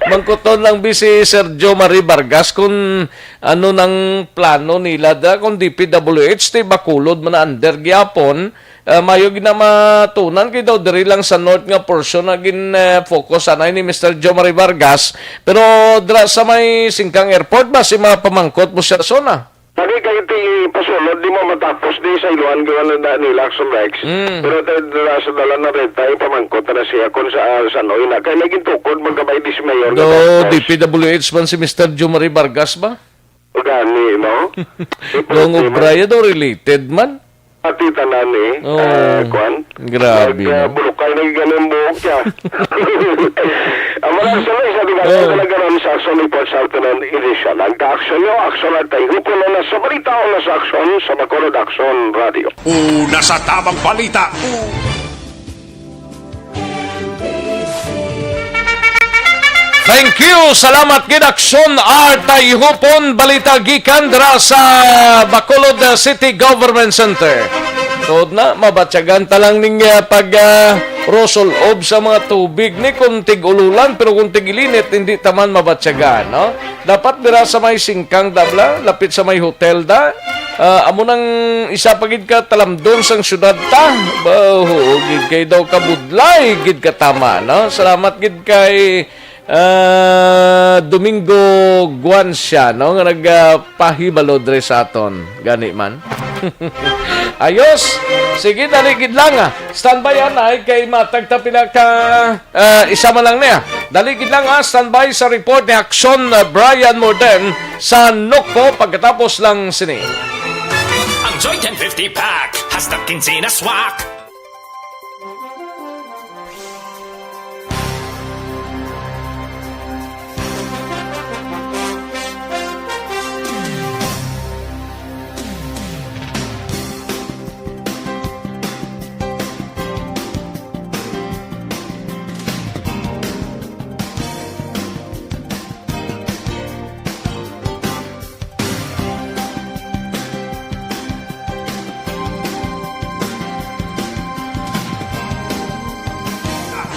Mangkuton lang bi si Sergio Marie Vargas kung ano nang plano nila da, kung D P W H, ti Bacolod man na under gyapon. Ah, mayo gid na matunan kay daw diri lang sa north nga portion na gin, eh, focus anay ni Mister Joe Marie Vargas. Pero dira sa may Singkang Airport ba si mga pamangkot mo sa zona? Lagi kayo ti pasulod, di mo matapos di sa iluhan gawa na, na nila Action Rex. Mm. Pero tayo dala sa dala na rin tayo, pamangkot na siya kung sa, ah, sa Noy na. Kaya may gintukod, magkabay di si Mayor Do na tapos. D P W H man si Mister Jumari Vargas ba? O gani, no? Di Dong problema. Obraya do related man. Pati tanan eh. Oh, Eh, kwan? grabe, Nag, ah, no? bulukay na yung ganun buhok siya. Ang mga aksyon ay sabi nga, Oh. talaga ron sa Action Report sa Afternoon Edition. Ang ka-aksyon nyo, aksyon at tayo. Kuno na sa balita o na sa aksyon sa Bacolod Action Radio. Una sa tamang balita. Thank you. Salamat gid, Aksyon Artay Hupon. Balita gikan dira sa Bacolod, uh, City Government Center. Tuod na, mabatyagan ta lang ning, uh, pag, uh, rosul-ob sa mga tubig ni kung tig-ululan, pero kung tig-ilinit, hindi ta man mabatyagan, no? Dapat dira sa may singkang dabla, lapit sa may hotel da. Ah, amo nang isa pa gid ka talamdon sang syudad ta. Ba, oo, gid kay daw kabudlay gid ka tama, no? Salamat gid kay, ah, Domingo Guancia, no, nga nagpahibalo dre sa aton. Gani man. Ayos. Sige, dali gid lang, ah. Standby anay kay matag ta pila ka Ah, isa man lang niya. Dali gid lang, ah, standby sa report ni Aksyon, ah, Brian Morden sa Nokpo pagkatapos lang sini. Ang Joy ten fifty pack, hasta quince na swak.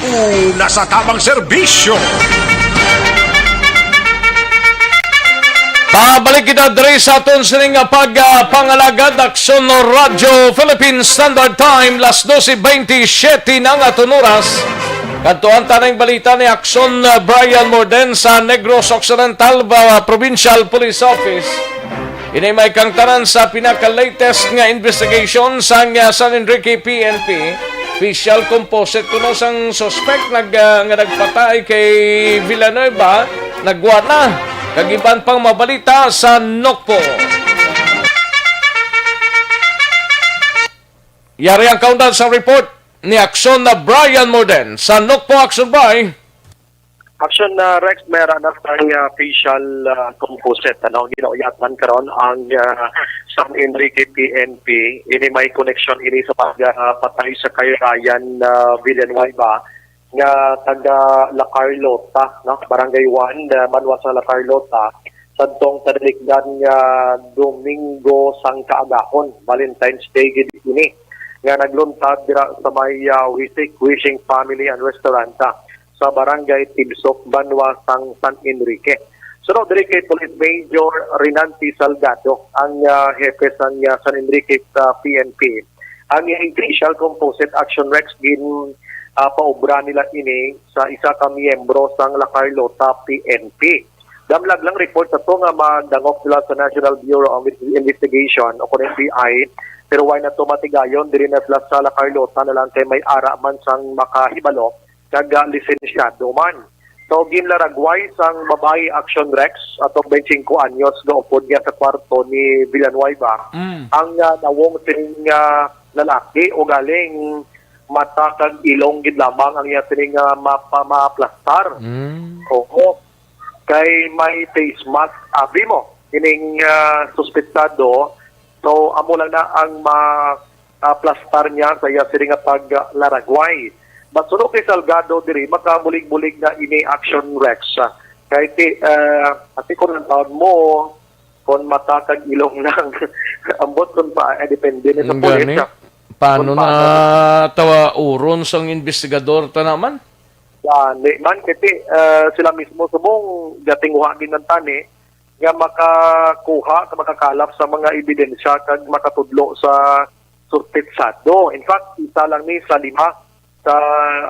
Una sa tamang serbisyo. Pabalik kita diri sa aton sining nga pag, ah, pangalagad, Aksyon Radyo Philippine Standard Time, las doce veintisiete na nga aton oras. Kadtuan ta na ang balita ni Aksyon, ah, Brian Morden sa Negros Occidental, ah, Provincial Police Office. Ini may kangtanan sa pinaka-latest nga investigation sang, ah, San Enrique P N P. Facial composite kuno sang suspect nag-, ah, nga nagpatay kay Villanueva, nagwa na. Kag iban pang mabalita sa Nokpo. Yari ang kaundan sa report ni Aksyon na Brian Morden sa Nokpo Action by Action, ah, Rex, may ara na sang, ah, facial, ah, composite, ano, ginauyatan karon ang, ah, San Enrique P N P. Ini may koneksyon ini sa pag, ah, patay sa kay Ryan, ah, Villanueva nga taga La Carlota, no? Barangay one, ah, banwa sa La Carlota, sadtong tinalikdan nga Domingo sang kaagahon, Valentine's Day gid ini, nga nagluntad dira sa may, ah, Wisik Wishing Family and Restaurant, ah, sa Barangay Tibsok, banwa sang San Enrique. Suno diri kay Police Major Renante Salgado, ang, ah, hepe sang, ah, San Enrique, ah, P N P. Ang iyang facial composite action, Rex, gin, ah, paobra nila ini sa isa ka miyembro sang La Carlota P N P. Damlag lang report sa to nga magdangop sila sa National Bureau of Investigation o kon N B I, pero way na to matigayon, diri na sila sa La Carlota na lang kay may ara man sang makahibalo kag, ah, lisensyado man. So, ginlaragway sang babayi action, Rex, atong twenty-five anyos, gaupod niya sa kwarto ni Villanueva. Mm. Ang, ah, nawong sining, ah, lalaki o galing mata kag ilong gid lamang ang iya sining, ah, mapa-, maaplastar. Mm. Oo. Kay may face mask, abi mo. ining ah, suspetsado. So, amo lang na ang ma-, ah, plastar niya sa iya sini nga paglaragway. But suno kay Salgado diri, makabulig-bulig na ini, Action Rex. Ah, kay ti, ah, ati ko ng taon mo, kung mata kag ilong lang. Ambot kung pa, eh, depende na sa Ang pulis. gani? Ah. Paano Kung na paano. tawa uron sang investigador ta naman? Gani man, kay ti, ah, sila mismo subong gatinguha gid man tani nga makakuha, ka makakalap sa mga ebidensya kag makatudlo sa suspetsado. In fact, isa lang ni sa lima sa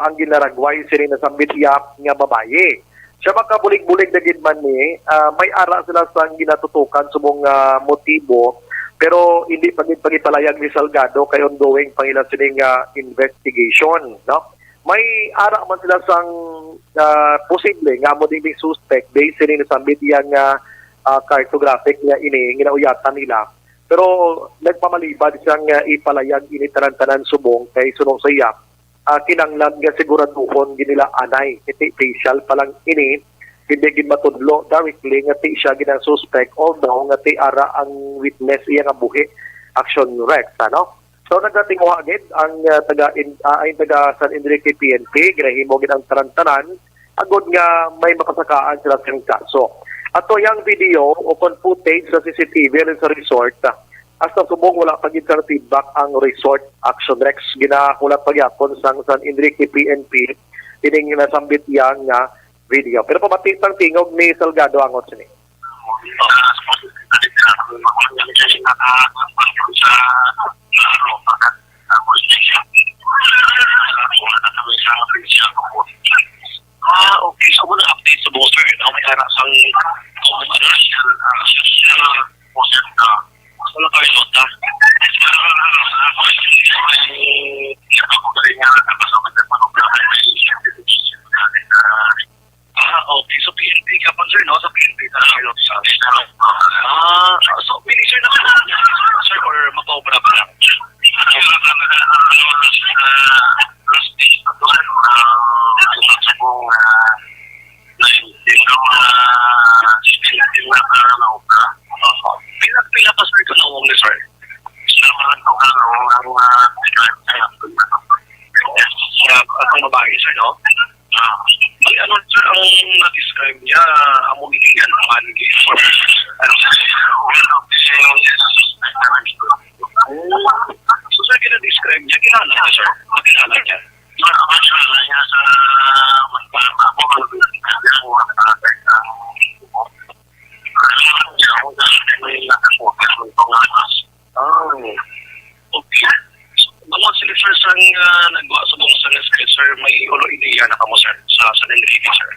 ang ginaragway sini nasambit iya nga babayi. Siya, makabulig-bulig na gid man ni, ah, may ara sila sang ginatutukan subong nga motibo, pero hindi pa gid pagipalayag ni Salgado kay ongoing pa ila sini nga investigation, no? May ara man sila sang ah, posible nga amo ding suspect based sini nasambit iya nga ah, cartographic nga ini ginauyatan nila. Pero nagpamalibad siya nga ipalayag ini tanan-tanan subong kay suno sa iya, ah, kinanglan nga siguraduhon gid nila anay, kay ti facial pa lang ini, hindi gid matudlo directly nga ti siya gid ang suspect, although nga ti ara ang witness iya nga buhi, Action Rex, ano? So, nagatinguha gid ang ah, taga in, ah, ang taga San Enrique P N P, ginahimo gid ang tanan-tanan agod nga may mapasakaan sila sang kaso. Ato yang video o kon footage sa C C T V rin sa resort, ah, hasta subong wala pa gid sang feedback ang resort, Action Rex. Ginahulat pa gyapon sang San Enrique P N P ining nasambit iya nga video. Pero pamati sang tingog ni Salgado angot sini. Ah, okay. So, muna update sa buong, sir. Ano may anak sang, ano, ah, wala kayo nota. Ah, okay. So, P N P ka pa, sir, no? Sa P N P ka, sir, no? Ah, so, minister na ka, sir, or makaobra pa lang? Oho. Pila, pila pa, sir, ito na, sir? Sa, atong babae, sir, no? Ah, may ano, sir, ang na-describe niya, amo ini yan, ang allegation. So, sir, gina-describe niya, kilala niya, sir? Makilala niya? Ah, okay. Mga sila, sir, sang, ah, nagwa sa mga sa rescue, sir, may ulo idea na kamo, sir, sa San Enrique, sir?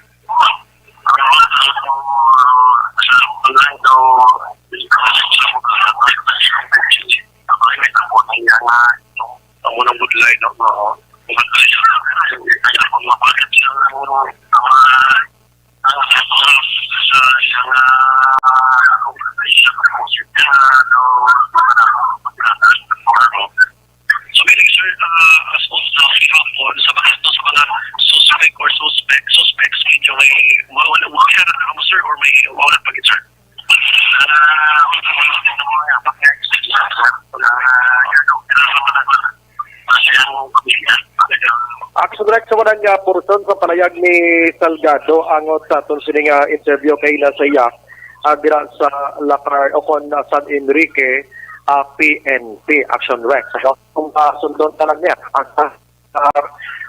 Amo nang budlay, no? Oo. So, meaning, sir, ah, as of now, gihapon, sa mga, sa mga suspect or suspect, suspects, medyo may, wala, wala, wala na kamo, sir, or may, wala pa gid, sir? Ah, wala, wala, wala, wala, wala, wala, wala, wala, wala, Action Rex, sa wala nga portion sa palayag ni Salgado angot sa aton sini nga interview kay na sa iya, ah, dira sa Lacar o kon, ah, San Enrique, ah, P N P, Action Rex. Ano? Kung, ah, sundon ka lang niya, ang, ah,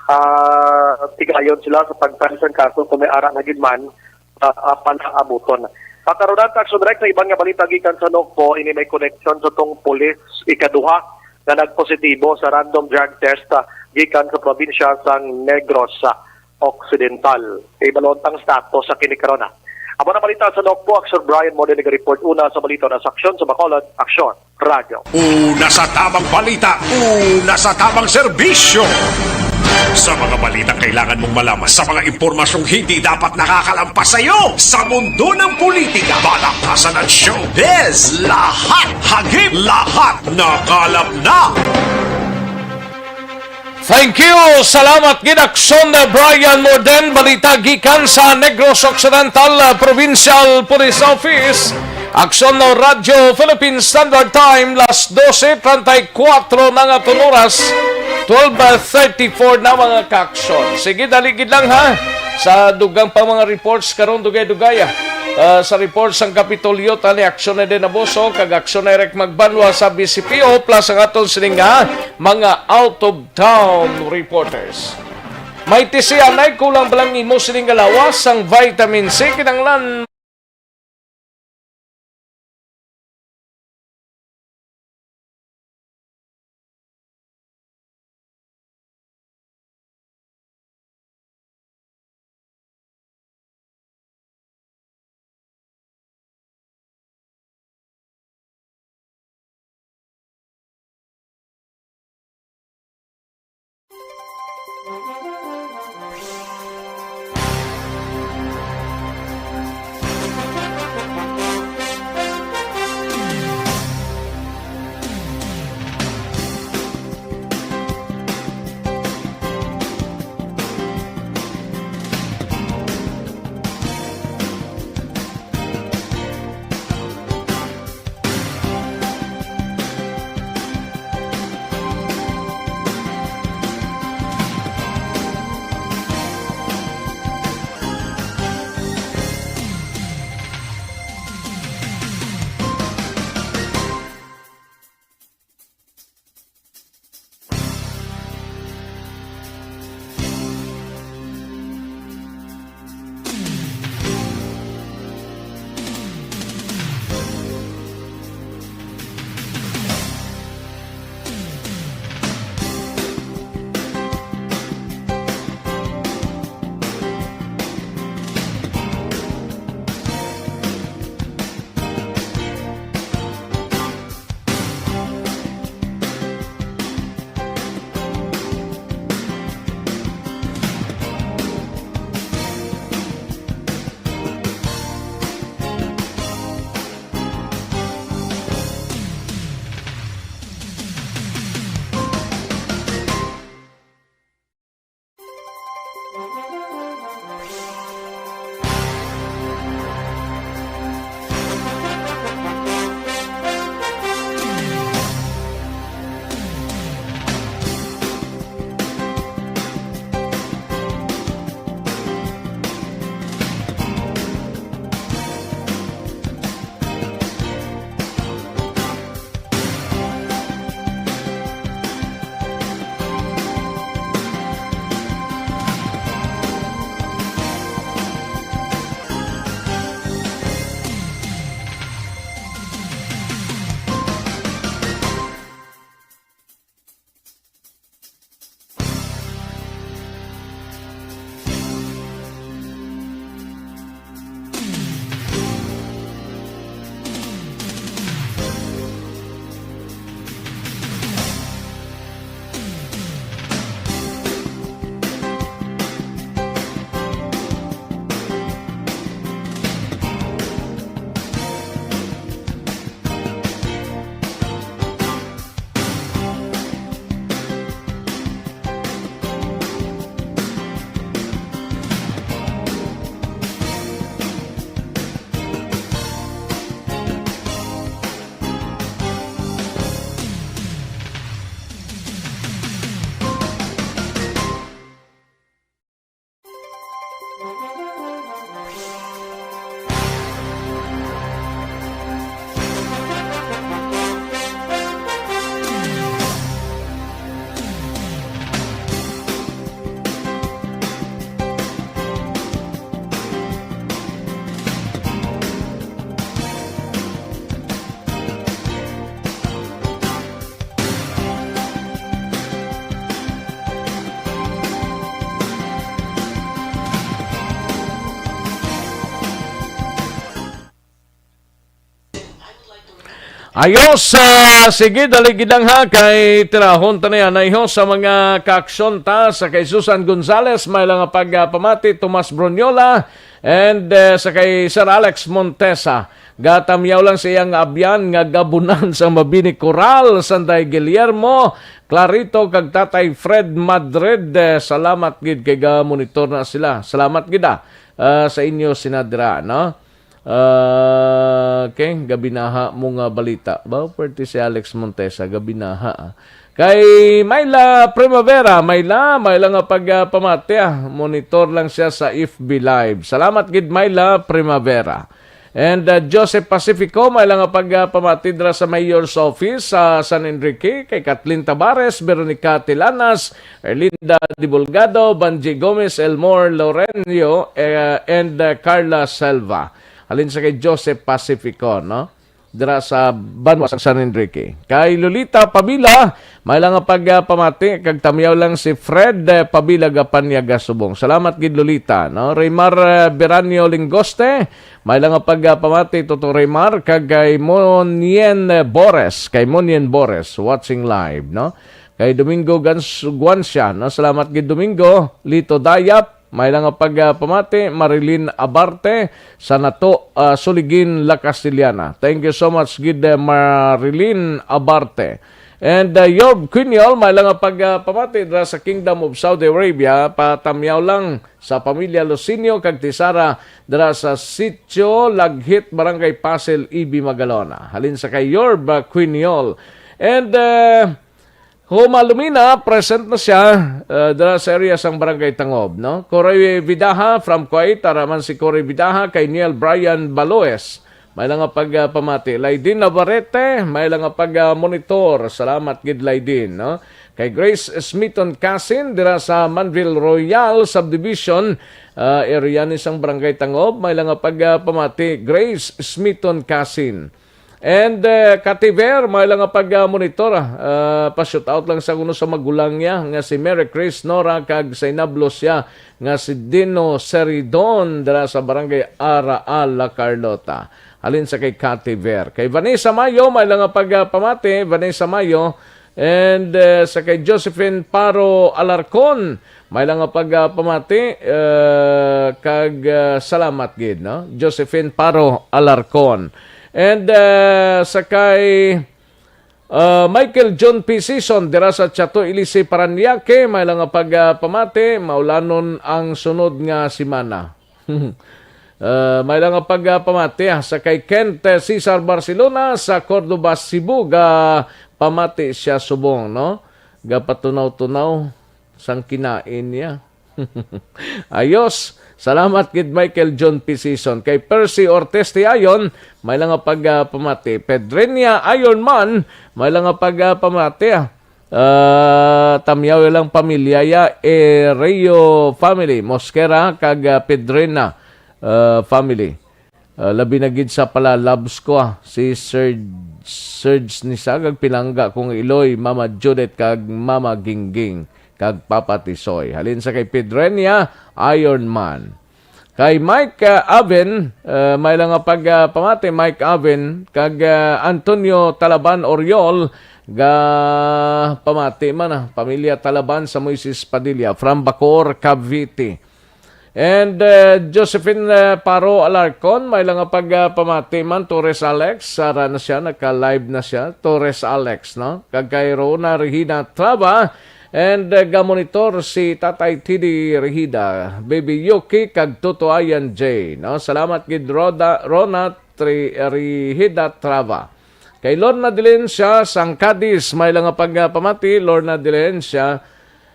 ah, tigayon sila sa pagtan sang kaso kung may ara na gid man, ah, ah, palaabuton. Patarunan ta, Action Rex, sa iban nga balita gikan sa Nocpo, ini may koneksyon sa tong pulis ikaduha nga nagpositibo sa random drug test, ah, gikan sa probinsya sang Negros, ah, Occidental. Ibalon tang status sa kini karon, ah. Amo na balita sa Nocpo, Action Brian Morden nagareport una sa balita na sa Aksyon sa Bacolod, Aksyon. Radyo. Una sa tamang balita, una sa tamang serbisyo. Sa mga balitang kailangan mong malaman, sa mga impormasyong hindi dapat nakakalampas sa iyo, sa mundo ng politika, balakasan at showbiz, lahat hagip, lahat nakalap na. Thank you. Salamat gid, Aksyon Brian Morden. Balita gikan sa Negros Occidental, uh, Provincial Police Office. Aksyon no Radyo Philippine Standard Time, las dose treinta y cuatro na nga aton oras, twelve thirty-four na, mga kaaksyon. Sige, dali gid lang, ha. Sa dugang pa mga reports karon, dugay-dugay, ah. Ah, sa reports sang Kapitolyo, tani Aksyon Eden Abuso kag Aksyon Eric Magbanwa sa B C P O, plus ang aton sining nga mga out-of-town reporters. May tisianay, kulang ba lang imo sining nga lawas sang vitamin C? Kinahanglan Ayos, ah, sige, dali gid lang ha, kay tirahon ta na yan. Ayos sa mga kaaksyon ta, sa kay Susan Gonzales, may lang nga pagpamati, Tomas Bruniola, and, eh, sa kay Sir Alex Montesa. Gatamyaw lang sa iyang abyan nga gabunan sa Mabini Coral, Sanday Guillermo, Clarito, kag Tatay Fred Madrid. Eh, salamat gid kay ga-monitor na sila. Salamat gid, ah, ah, sa inyo sinadra, no? Ah, okay, gabinaha mo nga balita. Ba, pwerte si Alex Montesa, gabinaha, ah. Kay Myla Primavera, Myla, Myla nga pag, ah, pamati, ah. Monitor lang siya sa F B Live. Salamat gid, Myla Primavera. And, ah, Joseph Pacifico, Myla nga pag, ah, pamati dira sa Mayor's Office sa San Enrique, kay Kathleen Tabares, Veronica Tilanas, Erlinda Dibulgado, Banji Gomez, Elmore Lorenio, eh, and, ah, Carla Selva. Halin sa kay Joseph Pacifico, no? Dira sa banwa sa San Enrique. Kay Lolita Pabila, may lang nga pag, ah, pamati, kag tamyaw lang si Fred, eh, Pabila Gapanyaga Subong. Salamat gid, Lolita, no? Raymar, eh, Beranio Lingoste, may lang nga pag, ah, pamati, Toto Raymar, kag kay Monien, eh, Bores, kay Monien Bores, watching live, no? Kay Domingo Gans-, Guancia, no? Salamat gid, Domingo. Lito Dayap, may lang nga pag, ah, pamati, Marilyn Abarte, sa nato, ah, Suligin, La Castellana. Thank you so much gid, eh, Marilyn Abarte. And, uh, Yob Quiñol, may lang nga pag, ah, pamati dira sa Kingdom of Saudi Arabia, patamyaw lang sa pamilya Lucinio kag Tisara dira sa Sitio Laghit, Barangay Pasil, Ibi, Magalona. Halin sa kay Yob, ah, Quiñol. And, uh, Huma Lumina, present na siya, uh, dira sa area sang Barangay Tangob, no? Corey Vidaha from Kuwait, ara man si Corey Vidaha kay Neil Brian Baloes. May lang nga pag, ah, pamati. Laidin Navarrete, may lang nga pag, ah, monitor. Salamat gid, Laidin, no? Kay Grace Smithon Casin, dira sa Manville Royal Subdivision, ah, area ni sang Barangay Tangob, may lang nga pag, ah, pamati. Grace Smithon Casin. And, eh, Kativer, may lang nga pag, ah, monitor, ah, pa-shout out lang sa kuno sa magulang niya nga si Mary Chris Nora kag sa inablos siya nga si Dino Seridon dira sa Barangay Araal, La Carlota. Halin sa kay Kativer. Kay Vanessa Mayo, may lang nga pag, ah, pamati, Vanessa Mayo, and, eh, sa kay Josephine Paro Alarcon, may lang nga pag, ah, pamati, eh, kag, ah, salamat gid, no? Josephine Paro Alarcon. And, eh, sa kay, ah, Michael John P. Season, dira sa Chato Ilisi, Parañaque, may lang nga pag, ah, pamati, maulanon ang sunod nga semana. Ah, may lang nga pag, ah, pamati, ah, sa kay Kent, eh, Cesar Barcelona sa Cordova, Cebu, ga pamati siya subong, no? Gapatunaw-tunaw sang kinain niya. Ayos. Salamat gid, Michael John P. Season. Kay Percy Ortiz Tiayon, may lang nga pag, ah, pamati. Pedrenia Ironman, may lang nga pag, ah, pamati, ah. Ah, tamyaw lang pamilya ya, eh, Rayo family, Mosquera kag, ah, Pedrena, ah, family. Ah, labi na gid sa pala loves ko, ah, si Sir Serge Nisag, kag pinangga kong iloy, Mama Judith kag Mama Gingging kag Papa Tisoy. Halin sa kay Pedrenia, Iron Man. Kay Mike, ah, Aven, ah, may lang nga pag, ah, pamati, Mike Aven, kag, ah, Antonio Talaban Oriol, ga pamati man, ah, pamilya Talaban sa Moises Padilla, from Bacoor, Cavite. And, ah, Josephine, ah, Paro Alarcon, may lang nga pag, ah, pamati man, Torres Alex, sara na siya, naka-live na siya, Torres Alex, no? Kag kay Rona Regina Trava, and, ah, ga-monitor si Tatay T D Rehida, Baby Yuki, kag Tutuayan J, no? Salamat gid, Roda, Rona Tri-, Rehida Trava. Kay Lorna Delencia sang Cadiz, may lang nga pag, ah, pamati, Lorna Delencia.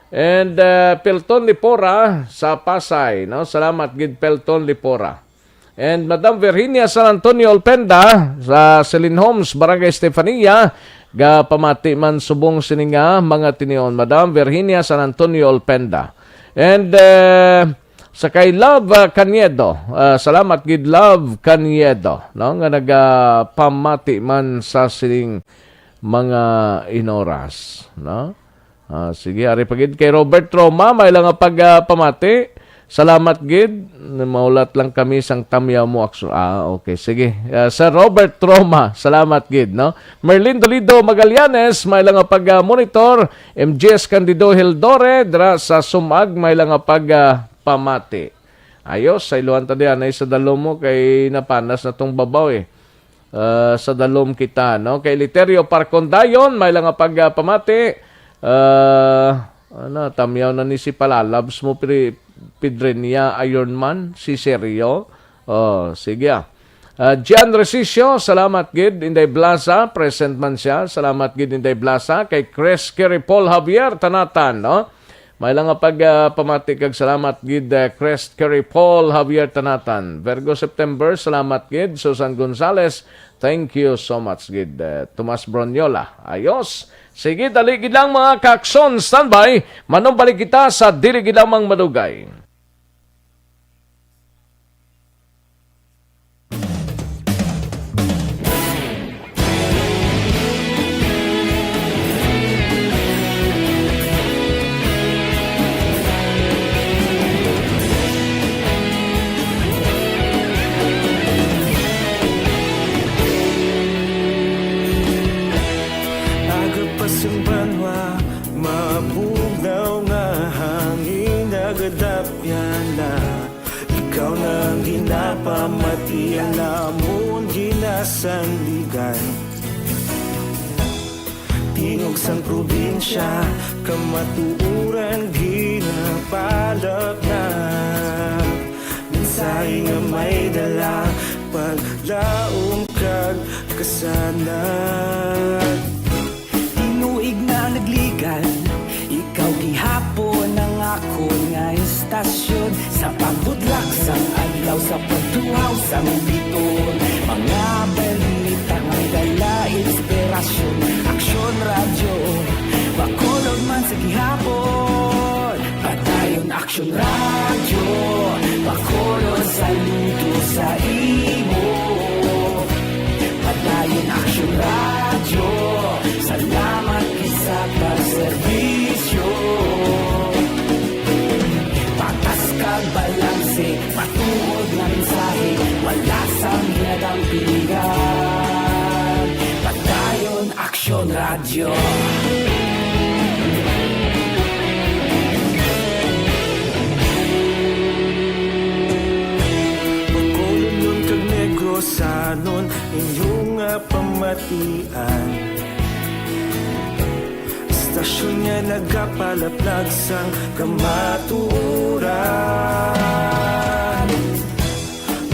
And, ah, Pelton Lipora sa Pasay, no? Salamat gid, Pelton Lipora. And Madam Virginia San Antonio Olpenda sa Celine Homes, Barangay Estefania, ga pamati man subong sini nga mga tinion, Madam Virginia San Antonio Olpenda. And, eh, sa kay Love, ah, Caniedo, ah, salamat gid, Love Caniedo, no, nga nagapamati man sa sining mga inoras, no? Ah, sige, ari pa gid kay Robert Roma, may lang nga pag, ah, pamati. Salamat gid. Maulat lang kami sang tamyaw mo, akso-, ah, okay, sige. Ah, Sir Robert Roma, salamat gid, no? Merlin Dolido Magallanes, may lang nga pag, ah, monitor. M G S Candido Hildore, dira sa Sumag, may lang nga pag, ah, pamati. Ayos, sa iluhan ta diyan ay sa dalom mo kay napanas na tong babaw, eh. Ah, sa dalom kita, no? Kay Eleuterio Parcondayon, may lang nga pag, ah, pamati. Ah, ano, tamyaw na ni si Palalabs mo, Pri-, Pidrinia Ironman, si Serio. Oh, sige, ah. Ah, Gian Resicio, salamat gid, Inday Blasa, present man siya. Salamat gid, Inday Blasa, kay Chris Kerry Paul Javier, tanatan, no? May lang nga pag, ah, pamati kag salamat gid, ah, Chris Kerry Paul Javier, tanatan. Virgo September, salamat gid. Susan Gonzales, thank you so much gid. Ah, Tomas Broniola, ayos. Sige, dali gid lang, mga kakson, standby. Manumbalik kita sa dili gid lamang madugay. Aga pa sang banwa, mabugnaw nga hangin, nagadapyan na. Ikaw na ang ginapamati, ang amon ginasandigan. Tingog sang probinsya, kamatuoran ginapalapnag. Mensahe nga may dala, paglaom kag kasanag. Tinuig na nagligad, ikaw gihapon ang akon nga istasyon. Sa pagbudlak sang adlaw, sa pagtuhaw sang biton, mga balita nga may dala inspirasyon. Aksyon Radyo, Bacolod man sa gihapon. Padayon Aksyon Radyo, Bacolod, saludo sa imo. Padayon Aksyon Radyo, salamat gid sa pagserbisyo. Patas kag balanse, matuod nga mensahe, wala sang ginadampigan. Padayon Aksyon Radyo. Bacolodnon kag Negrosanon, inyo nga pamatian. Istasyon nga nagapalaplag sang kamatuoran.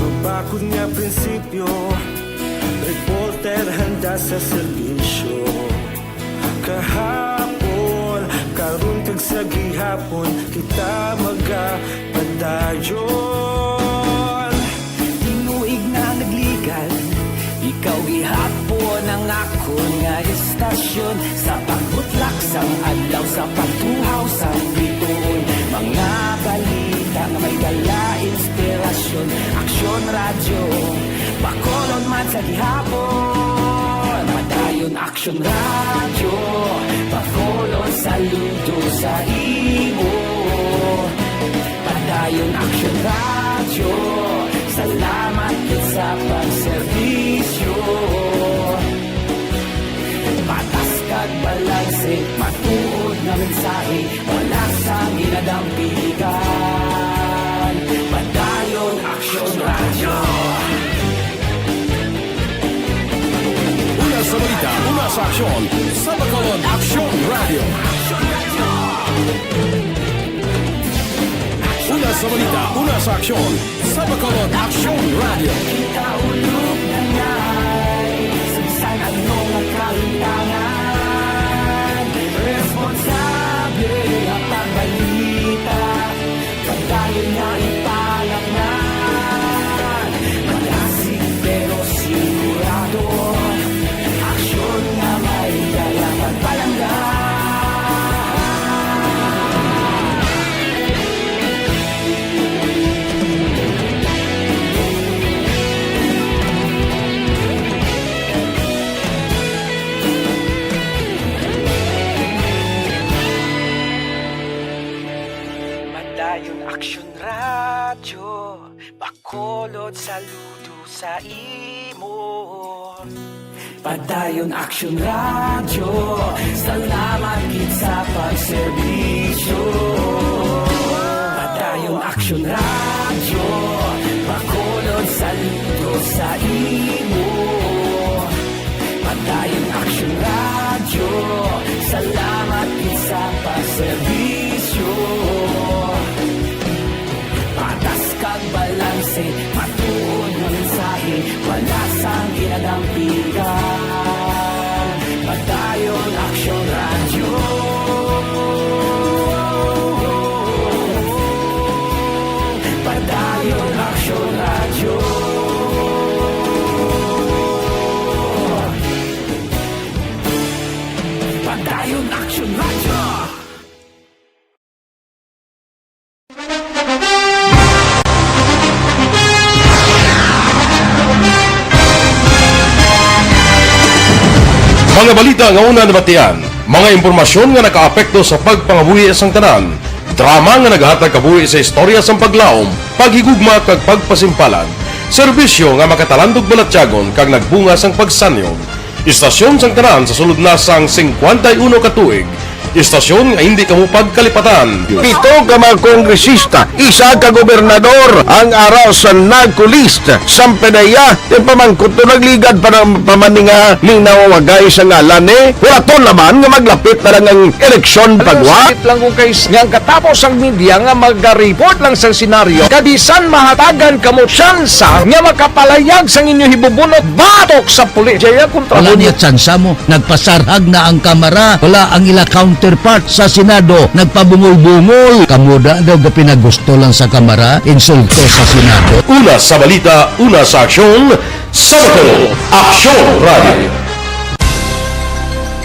Mabakod nga prinsipyo, reporter handa sa serbisyo. Kahapon, karon kag sa gihapon, kita magapadayon. Tinuig na nagligad, ikaw gihapon ang akon nga istasyon. Sa pagbutlak sang adlaw, sa pagtuhaw sang bituon, mga balita nga may dala inspirasyon. Aksyon Radyo, Bacolod man sa gihapon. Padayon Aksyon Radyo, Bacolod, saludo sa imo. Padayon Aksyon Radyo, salamat gid sa pagserbisyo. Patas kag balanse, matuod nga mensahe, wala sang ginadampigan. Padayon Aksyon Radyo. Una sa balita, una sa aksyon, sa Bacolod Aksyon Radyo. Una sa balita, una sa aksyon, sa Bacolod Aksyon Radyo. Kita ulog na ngay, sa bisan ano nga kalintangan, responsable nga pagbalita. Padayon nga ipalapngan, malasig pero sigurado. Aksyon nga may dala pagpalangga. Padayon Aksyon Radyo, Bacolod, saludo sa imo. Padayon Aksyon Radyo, salamat gid sa pagserbisyo. Padayon Aksyon Radyo, Bacolod, saludo sa imo. Padayon Aksyon Radyo, salamat gid sa pagserbisyo. Patas kag balanse, matuod nga mensahe, wala Mga balita nga una nabatian, mga impormasyon nga nakaapekto sa pagpangabuhi sang tanan, drama nga naghatag kabuhi sa istorya sang paglaom, paghigugma kag pagpasimpalan, serbisyo nga makatalandog balatyagon kag nagbunga sang pagsanyog. Istasyon sang tanan sa sulod na sang singkwenta y uno ka tuig, istasyon nga hindi kamo pagkalipatan. Pito ka mga kongresista, isa ka gobernador ang ara sa NAGCO list. Sampanaya, ti pamangkot to nagligad pa ng pamaninga ning nawawagay sa ngalan ni. Wala to naman nga maglapit na lang ang eleksyon pagwa. Sakit lang kung kay nga ang katapos ang media nga magareport lang sa senaryo, kabisan mahatagan kamo tsansa nga makapalayag sang inyo hibubunot batok sa pulis. Jaya kontra Wala mo niya tsansa mo. Nagpasarhag na ang Kamara. Wala ang ila counterpart sa Senado. Nagpabungol-bungol. Kamo da daw gapinagusto lang sa Kamara, insulto sa Senado. Una sa balita, una sa aksyon, sa Bacolod, Aksyon Radio.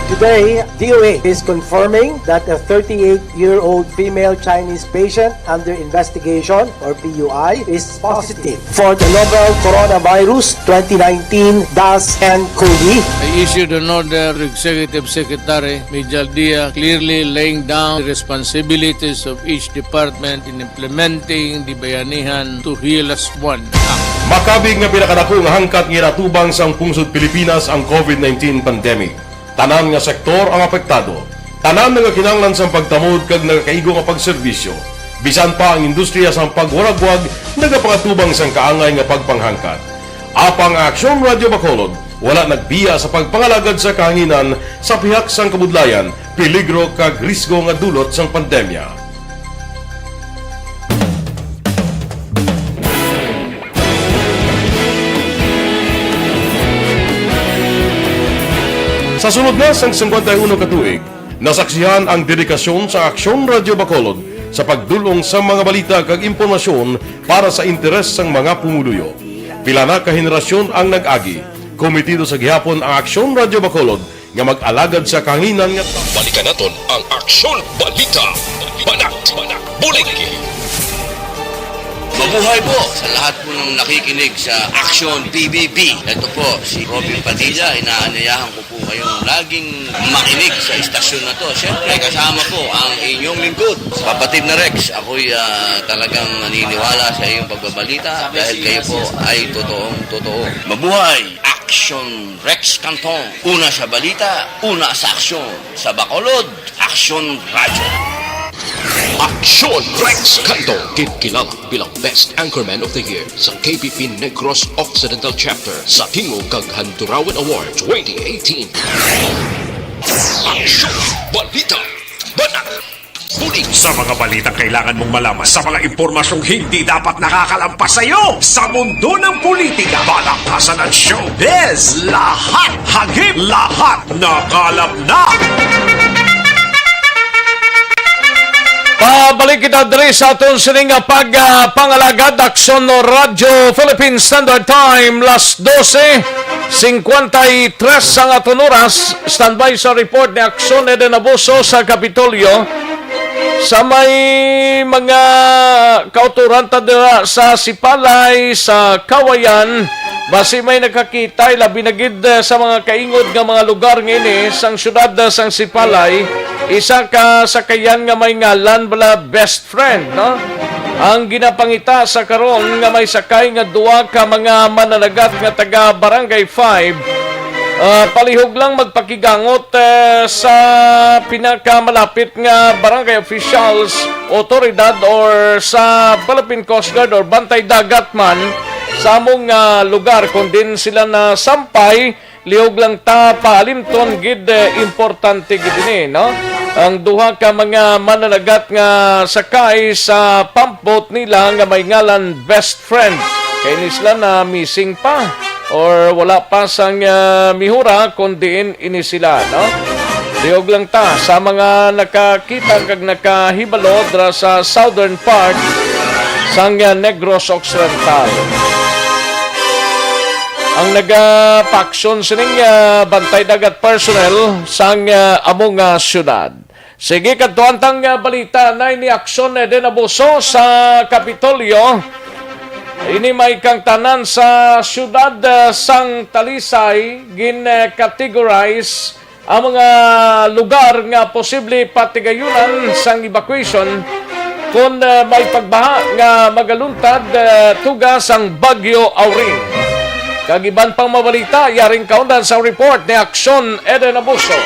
Today, D O A is confirming that a thirty-eight-year-old female Chinese patient under investigation, or P U I, is positive for the novel coronavirus twenty nineteen dash N cov. I issued an order to Executive Secretary Mijal Dia, clearly laying down the responsibilities of each department in implementing the Bayanihan to Heal As One Act. Makabig nga pinakadako nga hangkat nga ginatubang sang pungsod Pilipinas ang covid nineteen pandemic. Tanan nga sektor ang apektado. Tanan nagakinahanglan sang pagtamod kag nagakaigo nga pagserbisyo. Bisan pa ang industriya sang pagwaragwag nagapangatubang sang kaangay nga pagpanghangkat. Apang ang Aksyon Radio Bacolod wala nagbiya sa pagpangalagad sa kahanginan sa pihak sang kabudlayan, peligro kag risgo nga dulot sang pandemya. Sa sulod na sang singkwenta y uno ka tuig, nasaksihan ang dedikasyon sa Aksyon Radio Bacolod sa pagdul-ong sa mga balita kag impormasyon para sa interes sang mga pumuluyo. Pila na ka henerasyon ang nag-agi. Komitido sa gihapon ang Aksyon Radio Bacolod nga mag-alagad sa kahanginan nga Balikan naton ang Aksyon Balita. Banat, banat, bulig. Mabuhay po sa lahat po ng nakikinig sa Aksyon P B B. Ito po si Robin Padilla. Inaanyayahan ko po kayong laging makinig sa istasyon na to. Siyempre, kasama po ang inyong lingkod, Kapatid na Rex. Ako'y, ah, talagang naniniwala sa iyong pagbabalita dahil kayo po ay totoong totoo. Mabuhay! Aksyon Rex Canton. Una sa balita, una sa aksyon. Sa Bacolod, Aksyon Radyo. Aksyon Rex Canton, ginkilala bilang Best Anchorman of the Year sa K P P Negros Occidental Chapter sa Tingog kag Handurawan Award twenty eighteen. Aksyon Balita. Banat. Bulig. Sa mga balitang kailangan mong malaman, sa mga impormasyong hindi dapat nakakalampas sa iyo, sa mundo ng politika, palakpasan at showbiz, lahat hagip, lahat nakalap na. Pabalik kita diri sa aton sining nga pag, ah, pangalagad, Aksyon Radyo Philippine Standard Time, las dose singkwenta y tres ang aton oras. Standby sa report ni Aksyon Eden Abuso sa Kapitolyo. Sa may mga kauturan ta dira sa Sipalay, sa Kawayan, basi may nakakita, labi na gid, eh, sa mga kaingod nga mga lugar nga ini sang siyudad, eh, sang Sipalay, isa ka sakayan nga may ngalan bala Best Friend, no? Ang ginapangita sa karon nga may sakay nga duwa ka mga mananagat nga taga Barangay five, ah, palihog lang magpakigangot, eh, sa pinakamalapit nga barangay officials, otoridad, or sa Philippine Coast Guard or Bantay Dagat man sa among, ah, lugar, kung din sila nasampay, lihog lang ta paalimton gid, eh, importante gid ini, no? Ang duha ka mga mananagat nga sakay sa pump boat nila nga may ngalan Best Friend, kay ini sila na missing pa or wala pa sang, ah, mihura kon diin ini sila, no? Lihog lang ta sa mga nakakita kag nakahibalo dira sa southern part sang, ah, Negros Occidental. Ang nagapaaksyon sining, ah, Bantay Dagat personnel sang, ah, amo nga syudad. Sige, kadtuan tang, ah, balita na ini, Aksyon Eden Abuso sa Kapitolyo. Ini may kang tanan sa siyudad, ah, sang Talisay, gin-categorize ang mga lugar nga posible patigayunan sang evacuation kon, ah, may pagbaha nga magaluntad, ah, tuga sang Bagyo Auring. Kag iban pang mabalita, yaring kaundan sa report ni Action Eden Abuso.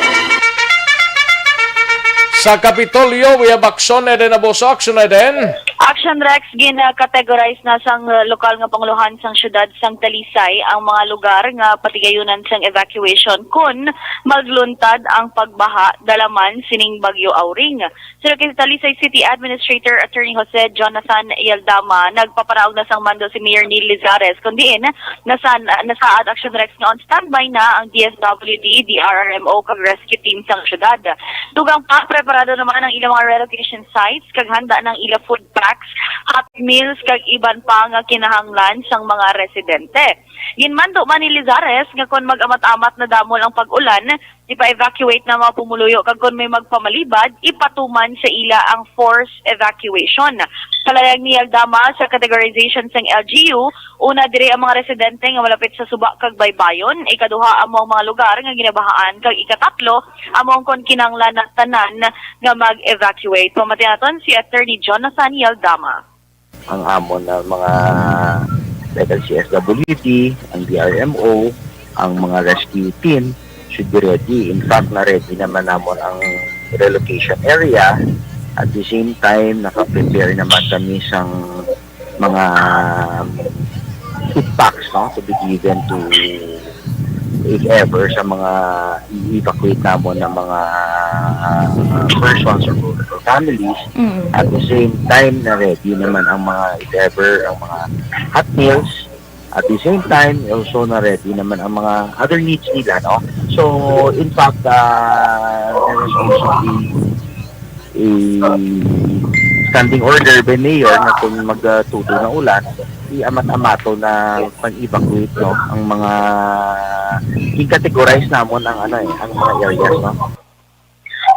Sa Kapitolyo, we have Action Eden Abuso. Action Eden. Action Rex, gina-categorize na sang, uh, lokal nga pangulohan sang siyudad sang Talisay ang mga lugar nga patigayunan sang evacuation kon magluntad ang pagbaha dalaman sining Bagyo Auring. Suno kay Talisay City Administrator Attorney Jose Jonathan Yaldama, nagpaparaog na sang mando si Mayor Neil Lizares, kun diin nasan-, nasaad, Action Rex, nga on standby na ang D S W D, D R R M O, kag rescue team sang syudad. Dugang pa, preparado naman ang ilang mga relocation sites kag handa ng ila food packs, hot meals, kag iban pa nga kinahanglan sang mga residente. Ginmando man ni Lizares nga kon mag-amat-amat na damol ang pag-ulan, ipa-evacuate na mga pumuluyo, kag kon may magpamalibad, ipatuman sa ila ang forced evacuation. Palayag ni Aldama sa categorization sang L G U, una diri ang mga residente nga malapit sa suba kag baybayon, ikaduha amo ang mga lugar nga ginabahaan, kag ikatatlo amo ang kon kinahanglan na tanan nga mag-evacuate. Pamati naton si Attorney Jonathan Yaldama. Ang amon na mga, like, ang C S W D, ang D R M O, ang mga rescue team should be ready. In fact, na-ready naman namon ang relocation area. At the same time, naka-prepare naman kami sang mga food packs, no, to be given to, if ever, sa mga i-evacuate namon ng mga, uh, persons or, or families. Mm. At the same time, na ready naman ang mga, if ever, ang mga hot meals. At the same time, also na ready naman ang mga other needs nila, no? So, in fact, uh, there is also a, a standing order by mayor na kung magtudo na ulan, i-amat-amato na pag-evacuate, no, ang mga i-categorize namon ang, ano, eh, ang mga areas, no?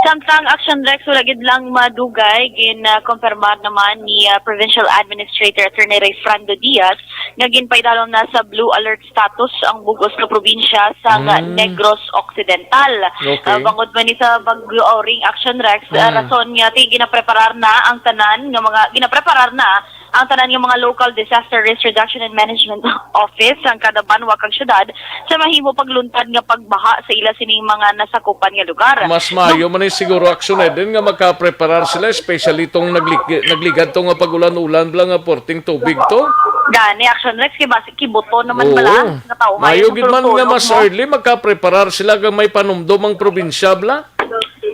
Samtang, Action Rex, wala gid lang madugay, gin-, ah, kumpirmar naman ni, ah, Provincial Administrator Attorney Rayfrando Diaz nga ginpaidalom na sa blue alert status ang bug-os nga probinsya sa, mm, Negros Occidental. Okay. Ah, bangod man ni sa Bagyo Auring, Action Rex, ah, mm, rason nga ti ginapreparar na ang tanan nga mga, ginapreparar na ang tanan nga mga local disaster risk reduction and management office sang kada banwa kag syudad sa mahimo pagluntad nga pagbaha sa ila sining mga nasakupan nga lugar. Mas maayo man ni siguro, Action Eden, nga makapreparar sila, especially tong naglig-, nagligad to nga pag-ulan-ulan bala nga porting tubig to. Gani, Action Rex, kay basi kibuto naman, oo, bala nga tao. Maayo gid man nga mas early makapreparar sila kag may panumdom ang probinsya bala.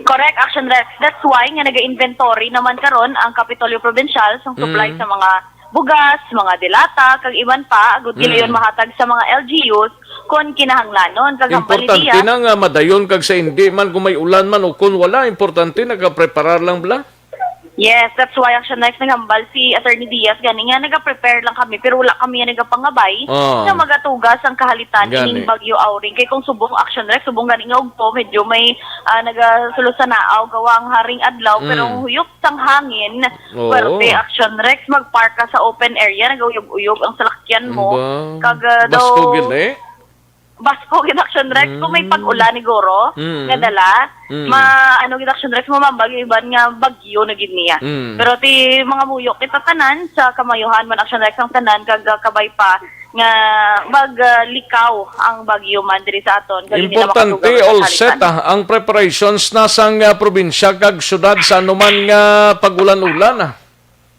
Correct, Action Rex. That's why nga naga-inventory naman karon ang Kapitolyo Provincial sang supply, mm, sa mga bugas, mga delata, kag iban pa, agud, mm, gilayon mahatag sa mga L G Us kon kinahanglanon. Kag hambal ni, importante Diaz na nga madayon, kag sa hindi man kung may ulan man o kung wala, importante nagapreparar lang bala. Yes, that's why, Action Rex, naghambal si Attorney Diaz gani nga naga-prepare lang kami, pero wala kami nga nagapangabay, ah, nga magatuga sang kahalitan, gani, ining Bagyo Auring. Kay kung subong, Action Rex, subong gani nga ugto, medyo may, ah, nagasulo sa naaw gawa ang haring adlaw, mm, pero ang huyop sang hangin, oo, puwerte, Action Rex, magpark ka sa open area, nagauyog-uyog ang salakyan mo. Ba? Kag, ah, basko daw gid, eh. Basko gid, Action Rex. Kung may, mm, pag-ulan, siguro, mm, nga dala, mm, ma-, ano gid, Action Rex, mamambag yung iban nga bagyo na gid niya. Mm. Pero ti mga muyo kita tanan sa kamayuhan man, Action Rex, ang tanan kag, ah, kabay pa nga maglikaw ang bagyo man diri sa aton, kag hindi na makatuga. Importante, all set, ah, ang preparations na sang, ah, probinsya kag syudad sa anuman nga pag-ulan-ulan, ah.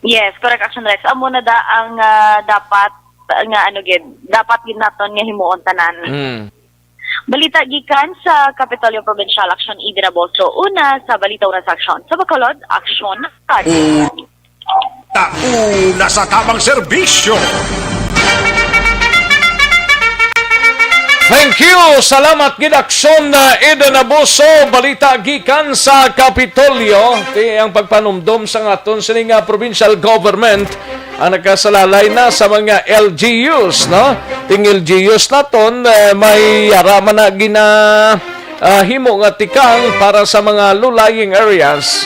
Yes, correct, Action Rex. Amo na da ang, ah, dapat, ah, nga ano gid, dapat gid naton nga himuon tanan. Mm. Balita gikan sa Kapitolyo Provincial, Action Eden Abuso. Una sa balita, una sa aksyon. Sa Bacolod, aksyon. Tauna sa tamang serbisyo. Thank you. Salamat gid, Aksyon, uh, Eden Abuso. Balita gikan sa Kapitolyo. Ti ang pagpanumdom sa aton sining, uh, provincial government ang nakasalalay na sa mga L G Us, no? Ting L G Us naton, uh, may yara man na gina, uh, himo nga tikang para sa mga low-lying areas.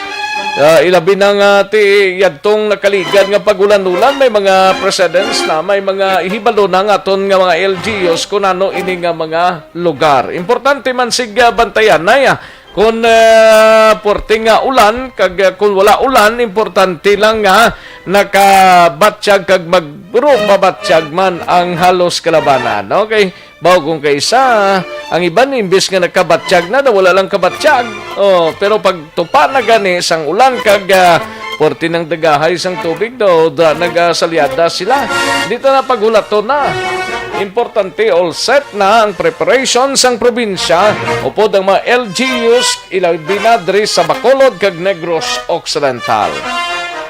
Ah, ilabi na nga ti yadtong nakaligad nga pag-ulan-ulan, may mga precedents na, may mga hibalo na nga aton nga mga L G Us kung ano ini nga mga lugar. Importante man sig, ah, bantayan na, ah, kung, ah, puwerte nga ulan, kag, ah, kung wala ulan, importante lang nga nakabatyag kag magrumabatyag man ang halos kalabanan. Okay? Baw kung kaisa, ang iban imbis nga nakabatyag na, daw wala lang kabatyag. Oh, pero pag tupa na gani sang ulan kag, ah, puwerte nang dagahay sang tubig daw, da nagasalyada sila. Dito na paghulaton na. Importante, all set na ang preparation sang probinsya upod ang mga L G Us, ilabi na diri sa Bacolod kag Negros Occidental.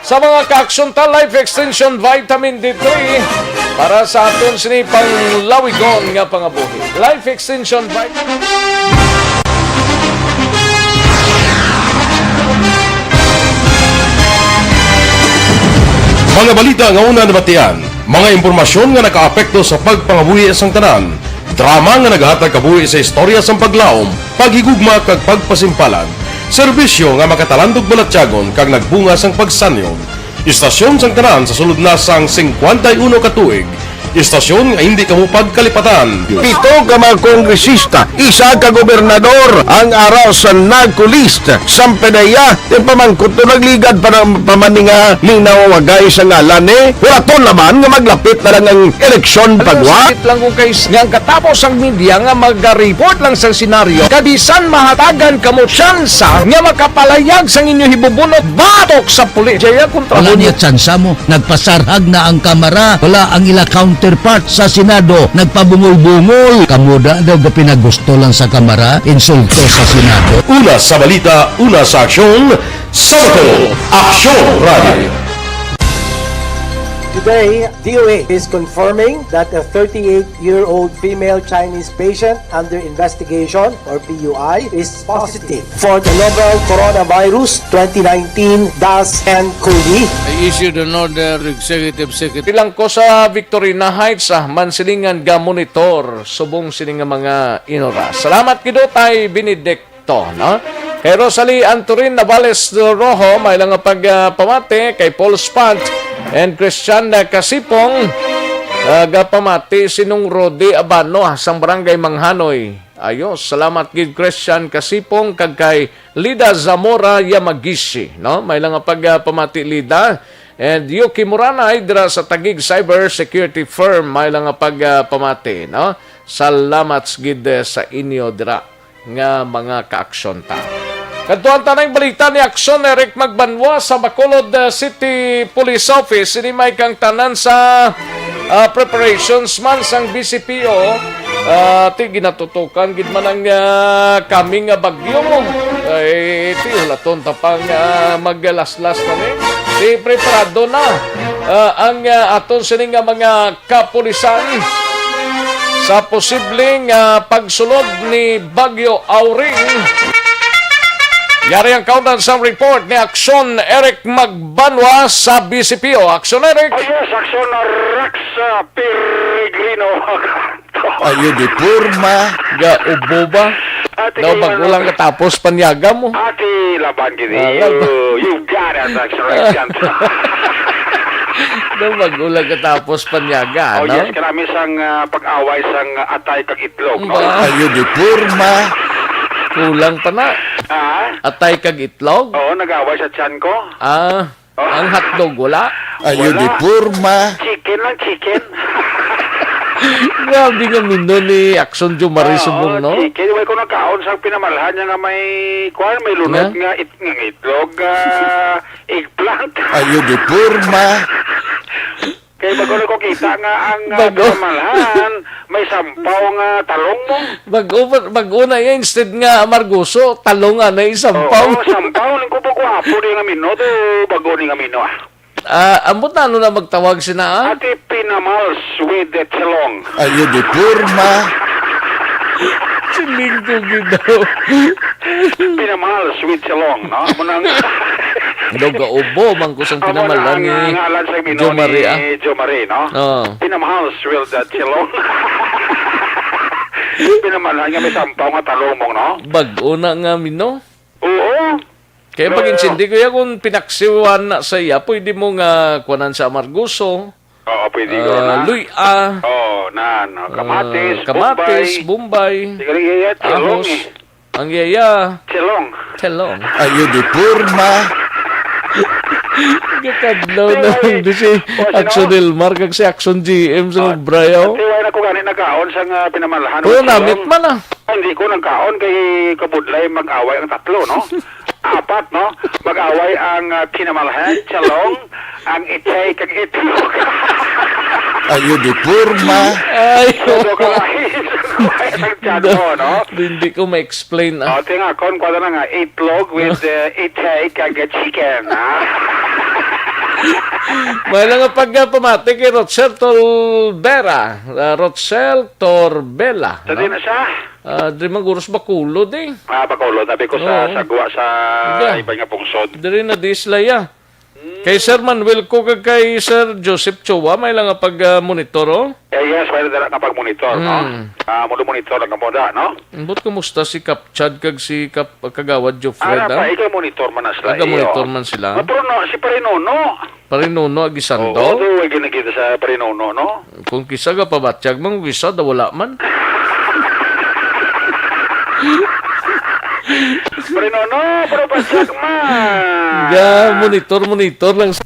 Sa mga kaaksyon ta, Life Extension Vitamin D three para sa aton sini panglawigon nga pangabuhi. Life Extension Vitamin. Mga balita nga una nabatian, mga impormasyon nga nakaapekto sa pagpangabuhi sang tanan, drama nga nagahatag kabuhi sa istorya sang paglaom, paghigugma kag pagpasimpalan, serbisyo nga makatalandog balatyagon kag nagbunga sang pagsanyog. Istasyon sang tanan sa sulod na sang singkwenta y uno ka tuig. Istasyon nga hindi kamo pagkalipatan. Pito ka mga kongresista, isa ka gobernador ang ara sa NARCO list. Sampanaya, ipamangkot to nagligad pa na pa man ni nga linaw wagay sa ngalan ni. Hulaton naman nga maglapit na lang ang eleksyon pagwa. Sakit lang kung kay nga ang katapos ang media nga mag-report lang sa senaryo, kabisan mahatagan kamo tsansa nga makapalayag sang inyo hibubunot batok sa pulis. Jaya kontra Wala mo. Niya tsansa mo. Nagpasarhag na ang Kamara. Wala ang ila counterpart sa Senado. Nagpabungol-bungol. Kamo da daw gapinagusto lang sa Kamara. Insulto sa Senado. Una sa balita, una sa aksyon, sa Bato, Aksyon Radio. Today, D O A is confirming that a thirty-eight-year-old female Chinese patient under investigation, or P U I, is positive for the novel coronavirus twenty nineteen dash ten COVID. I issued an order to Executive Secretary. Bilang ko sa Victorina Heights, ah, Mansilingan ga monitor subong sini nga mga inora. Salamat gid, Tay Benedicto, no? Kay Rosalie Antorin Navales Rojo, may lang nga pag, ah, pamati kay Paul Spant and Christian, ah, Kasipong, ah, gapamati si Nong Rudy Abano, ah, sang Barangay Manghanoy. Ayos, salamat gid Christian Kasipong kag kay Lida Zamora Yamagishi, no? May lang nga pag, ah, pamati, Lida. And Yuki Moranay dira sa Taguig Cyber Security Firm, may lang nga pag, ah, pamati, no? Salamat gid, eh, sa inyo dira nga mga kaaksyon ta. Kadtuan ta na ang balita ni Aksyon Eric Magbanwa sa Bacolod, uh, City Police Office. Ini may kang tanan sa, uh, preparations man sang B C P O. Uh, ti ginatutukan gid man ang, uh, coming nga bagyo mo. Ay, ti hulaton ta pang, uh, maglaslas na ni. Ti preparado na, uh, ang, uh, aton sini nga mga kapulisan sa posibleng, ah, pagsulod ni Bagyo Auring. Yari ang kaundan sa report ni Aksyon Eric Magbanwa sa B C P O. Aksyon, Eric! Oh, yes, Aksyon Rex, ah, Peregrino. Ayo di porma. Gaubo ba? Ate, no, kayo, bago ano, lang katapos panyaga mo. Ate, laban gini. Ah, laban. You, you got it, Aksyon Rex. No, bago lang katapos panyaga, oh, no? Yes, karami sang, ah, pag-away sang, ah, atay kag itlog, no? Ba? Ayo di porma. Kulang pa na. Ah? Atay kag itlog? Oo, nag-away sa tiyan ko. Ah, oh. Ang hotdog, wala? Ayo di porma. Chicken lang, chicken. Grabe nga mino ni Aksyon Jomari, ah, subong, oh, no? Chicken. Wala ko nakaon sa pinamalhan niya nga may, kuwan, may lunod nga it-, nga itlog, ah, eggplant. Ayo di porma. Kay bago na ko kita nga ang, ah, bago. Kamalhan, may sampaw nga talong mo. Bago, bago na yan, instead nga amargoso, talong nga na isampaw. Oo, sampaw. Nang kupo ko hapo di nga minuto, bago ni nga mino, ah. Ah, ambot na, ano na magtawag sina, ah? Ate Pinamals with the Chelong. Ayo di porma. Siling ko gid daw. Pinamals with Chelong, no? Amo nang Daw gaubo man ko sang pinamalan ni Jomari, ah. Jomari, no? Oo. Pinamals with the Chelong. Pinamalan nga may sampaw nga talong mo, no? Bag-o na nga mino. Oo. Kaya pag-insindi, kuya, kung pinaksiwan na sa iya, pwede mo nga kuwanan sa amargoso, Oo, pwede ko ah, na. Luy-a, Oo, na, no. ah, Kamatis, kamatis, Bombay. Bombay, Siguro iya, iya, chelong ahos. Eh. Ang iya, iya, Chelong. Chelong. Ayo di porma. Gakadlaw na lang di si Action Elmar kag si Action G M sa Brayaw. Ati, wala na ko gani nagkaon sa nga pinamalhan. Pero namit man, ah. Hindi ko nagkaon kay kabudlay mag-away ang tatlo, no? Apat, no? Mag-away ang, ah, pinamalhan, chelong, ang itchay kag itlog. Ayo di porma. Ay, Todo ka lahi. Ang tiyan mo, no? Hindi ko ma-explain, ah. O, tinga, kon, kuha na nga, itlog with, uh, itchay kag chicken, ah. May lang nga pagpamati kay Rochelle Torbera. Ah, Rochelle Torbela, Sa no? Di na siya? Ah, di man guros Bacolod, eh. Ah, Bacolod. Sabi ko sa Oo. Sagwa sa Yeah. Iba nga pungsod. Diri na di sila, ya. Kay Sir Manuel ko kag kay Sir Joseph Chua, may lang nga pag-monitor, oh. Eh, yes, may dala nga pag-monitor, no? Mm. Ah, monitor lang mo da, no? Ambot, kumusta si Kap Chad kag si Kap-, Kagawad Jofred, Ara ah? pa, ikaw monitor man na sila, Taga-monitor iyo. man sila? Ah, pero no, si Pare Nono. Pare Nono Aguisando? Oo, doon, way ginagita sa Pare Nono, no? Kung kisa ga pabatyag man, kung kisa da wala man. Pare Nono, pero pasyag man. Ga, monitor, monitor lang sa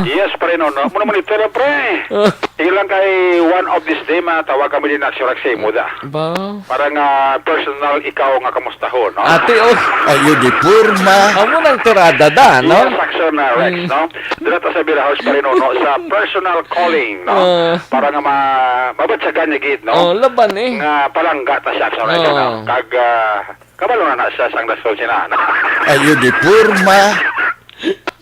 Yes, pre, no, no. Muna monitor, pre. Ah. Ilang kay one of this day, matawag kami din Action Rex sa imo, da. Ba? Para nga personal ikaw nga kamustahon, no? Ate, oh. Ayo di porma. Amo nang tirada, da, no? Yes, Action na, Rex, Mm. no? Dira ta sa Beer House, pre, no, no? Sa personal calling, no? Ah. Para nga ma-, mabatyagan niya gid, no? Oh, laban, eh. Nga palangga ta siya, Action Rex, Oh. no? Kag, ah, kabalo na na siya sang rason sina, no? Ayo di porma.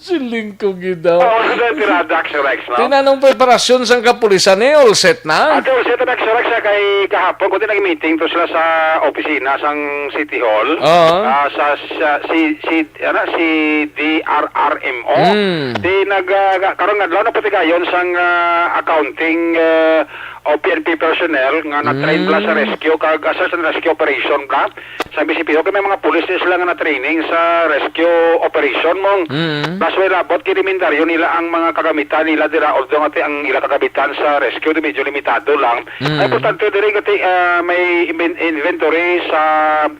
Siling ko gid daw. Oo, sa tirada, Action Rex, no? Tinanong preparasyon sang kapulisan, eh, all set na? Ate, all set na, Action Rex, sa kay kahapon, kundi nag-meeting to sila sa opisina sang City Hall. Oo. Ah, sa, sa, si, si, ano, si D R R M O. Mm. Di nag, ah, karon nga adlaw, napatigayon sang, ah, accounting, ah, o P N P personnel nga na-train bala sa Mm. rescue kag, ah, search and rescue operation bala. Sa B C P O, kay may mga pulis din sila nga na-training sa rescue operation, mong Mm. plus way labot, ginimindaryo nila ang mga kagamitan nila dira, although nga ti ang ila kagamitan sa rescue di medyo limitado lang. Mm. Ang importante diri nga ti, ah, may inven-, inventory sa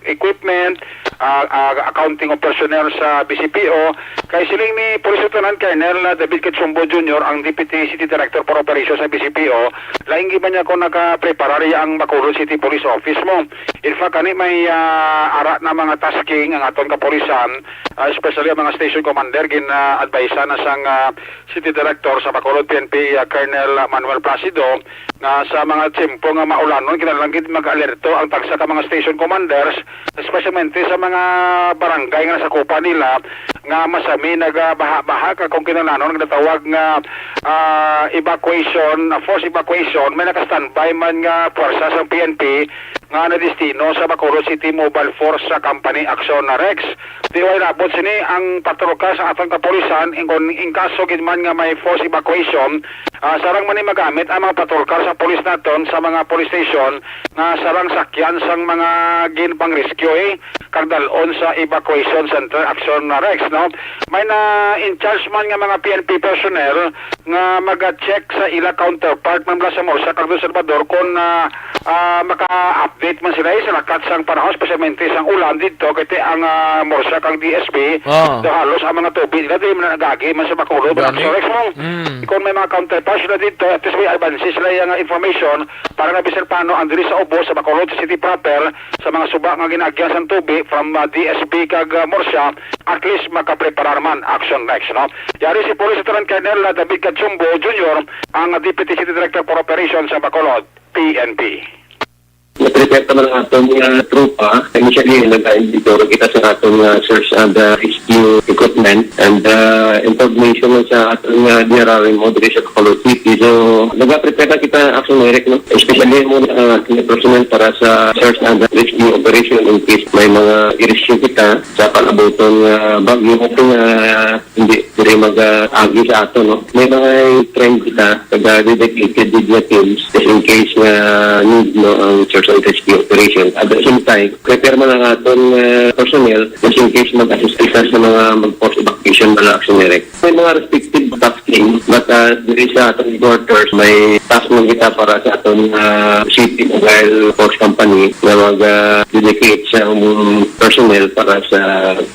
equipment, ah, ah, accounting of personnel sa B C P O. Kay siling ni Police Lieutenant Colonel David Cachumbo Junior, ang Deputy City Director for Operations sa B C P O, lain gid man niya kung nakapreparar iya ang Bacolod City Police Office mo. In fact, kani may, ah, ara na mga tasking ang aton kapulisan, ah, especially ang mga station commander, gin-advise na sang, ah, City Director sa Bacolod P N P, ah, Colonel Manuel Placido, nga sa mga tiyempo nga maulanon, kinahanglan gid mag-alerto ang tagsa ka mga station commanders, especialmente sa mga barangay nga nasakupan nila, nga masami nagabaha-baha, ka kung kinahanglanon nga natawag nga, ah, evacuation, ah, force evacuation, may naka-standby man nga puwersa sa P N P nga nadestino sa Bacolod City Mobile Force sa Company Action na Rex. Di way labot sini ang patrol car sa aton kapulisan, in, kon in kaso gid man nga may force evacuation, ah, sarang man ni magamit ang mga patrol car sa pulis naton sa mga police station nga sarang sakyan sang mga ginpang-rescue, eh, kag dal-on sa evacuation center, Action na Rex, no? May na in charge man nga mga P N P personnel nga maga-check sa ila counterpart man bala sa Morsa kag Don Salvador kon, ah, ah, maka-update man sila, eh, sa lakat sang panahon, especialmente sang ulan didto, kay ti ang, ah, Morsa kag D S P, Ah. daw halos ang mga tubig nila, di man nagagi man sa Bacolod, Gani. Action Rex, no? Mm. Kung may mga counterparts sila didto, at least may advance sila yung, ah, information para nga bisan paano ang diri sa ubos sa Bacolod City proper, sa mga suba nga ginaagyan sang tubig from, ah, D S P kag, ah, Morsa, at least makapreparar man, Action Rex, no? Yari si Police Lieutenant Colonel, ah, David Cachumbo Junior, ang, ah, Deputy City Director for Operations sa Bacolod, P N P. Na-prepare naman ang aton nga tropa. Initially, nag-, nagturo kita sa aton nga search and, ah, rescue equipment and, ah, information sa aton nga D R R M O diri sa Bacolod City. So, nag-prepare na kita, Action Direct, no? Especially mo, ah, nga personnel para sa search and rescue operation in case may mga i-rescue kita sa palabuton nga bagyo. Hoping, ah, hindi, hindi mag-agi sa ato, no? May mga train kita, taga dedicated media teams, just in case nga need, no, ang search rescue operation. At the same time, prepare man ang aton, ah, personnel just in case mag-assist sila sa mga mag-force evacuation na action direct. May mga respective tasking, but, ah, diri sa aton headquarters, may task man kita para sa aton, ah, city mobile force company na mag, ah, dedicate sa among personnel para sa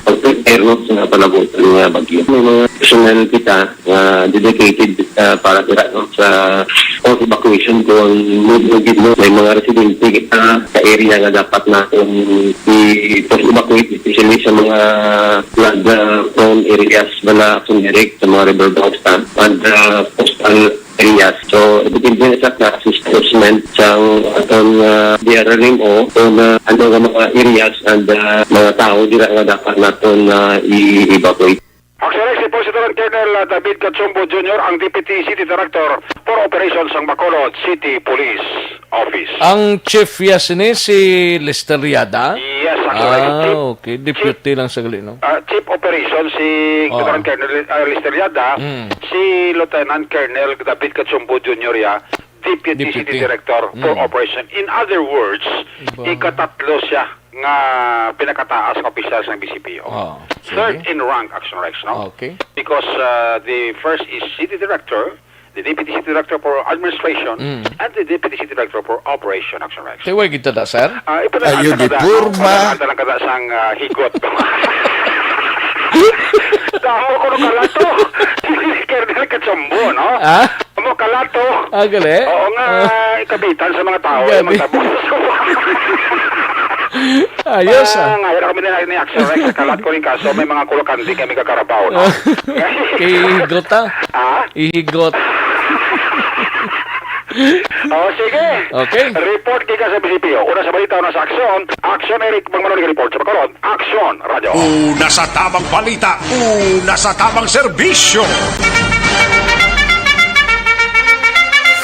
pag-prepare, no, sa panabutan nga bagyo. May mga personnel kita nga dedicated, ah, para dira, no, sa force evacuation kung need, no, gid, no. May mga residente kita sa area nga dapat naton i-force evacuate, especially sa mga flood, ah, prone areas bala, action direct sa mga river banks ta, and, ah, coastal areas. So, depende na sa assessment sa aton, ah, D R R M O kung, ah, ano nga mga areas and, ah, mga tao dira nga dapat naton, ah, i-evacuate. Actually, si Police Lieutenant Colonel, ah, David Cachumbo Junior ang Deputy City Director for Operations sang Bacolod City Police Office. Ang chief ya sini si Lester Yada? Yes, actually, si Ah, chief, okay. chief, Deputy lang sa gali, no? ah, chief operation si Oh. Lieutenant Colonel, ah, Lester Yada, Mm. si Lieutenant Colonel David Cachumbo Junior ya, Deputy Deputy. City Director for Mm. Operation. In other words, Ba- ikatatlo siya nga pinakataas nga opisyal sa B C P O. Oh, sige. Third in rank, Action Rex, no? Okay. Because, uh, the first is City Director, the Deputy City Director for Administration, Mm. and the Deputy City Director for Operation, Action Rex. Tiway kita da, sir? Ah, ipadalaan Ayo, ta kada, di porma. Ipadalaan ta lang kada sang, ah, higot. Tama ko nung kalato. Colonel Cachumbo, no? Ah? Amo kalato. Ah, gali? Oo nga, Ah. ikabitan sa mga tao, Gali. yung mga tabo. Ayos, ah. Ah, ngayon kami na ni Action Rex, kalat ko rin kaso, may mga kulakandi kami kakarabaw, no? Kay higot, ah. Ah? Ihigot. Oh, sige. Okay. Report gikan sa B C P O. Una sa balita, una sa aksyon. Aksyon, Eric Magmanoli report sa Bacolod. Aksyon, Radyo. Una sa tabang balita, una sa tabang serbisyo.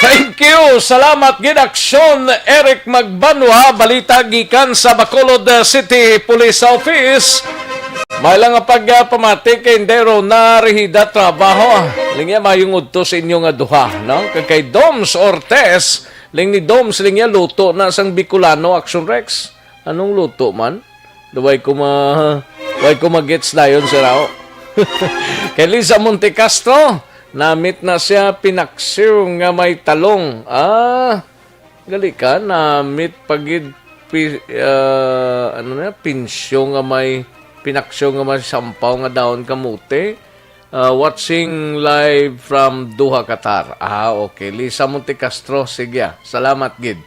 Thank you. Salamat gid, Aksyon Eric Magbanwa. Balita gikan sa Bacolod, uh, City Police Office. May lang nga pag, uh, pamati kay Indero na rehida trabaho. Lingya mayong udto sa inyo nga duha, no? Kag kay Doms Ortez, ling ni Doms, lingya luto na sang Bicolano, Action Rex. Anong luto man? Duway ko ma-, duway ko magets dayon, sir, aw. Kay Liza Montecastro, namit na siya pinaksiw nga may talong. Ah, gali ka, namit pa gid pi-, ah, ano na, pinsyo nga may, pinaksiw nga may sampaw nga dahon kamote. Uh, watching live from Doha, Qatar. Ah, okay. Lisa Montecastro, sige, ah. Salamat gid.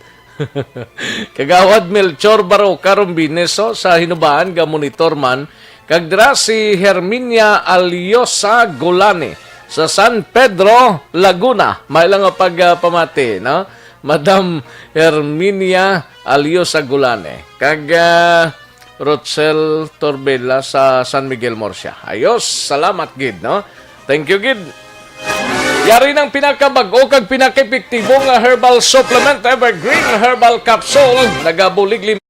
Kagawad Melchor Baroca Rombines, oh, sa Hinubaan, ga-monitor man. Kag dira si Herminia Aliosa Golani sa San Pedro, Laguna. May lang nga pag, ah, pamati, no? Madam Herminia Aliosa Golani. Kag, ah, Rochelle Torbella sa San Miguel, Murcia. Ayos, salamat gid, no? Thank you gid. Yari ng pinakabag-o kag pinakaepektibo nga herbal supplement, Evergreen Herbal Capsule. Nagabulig lim-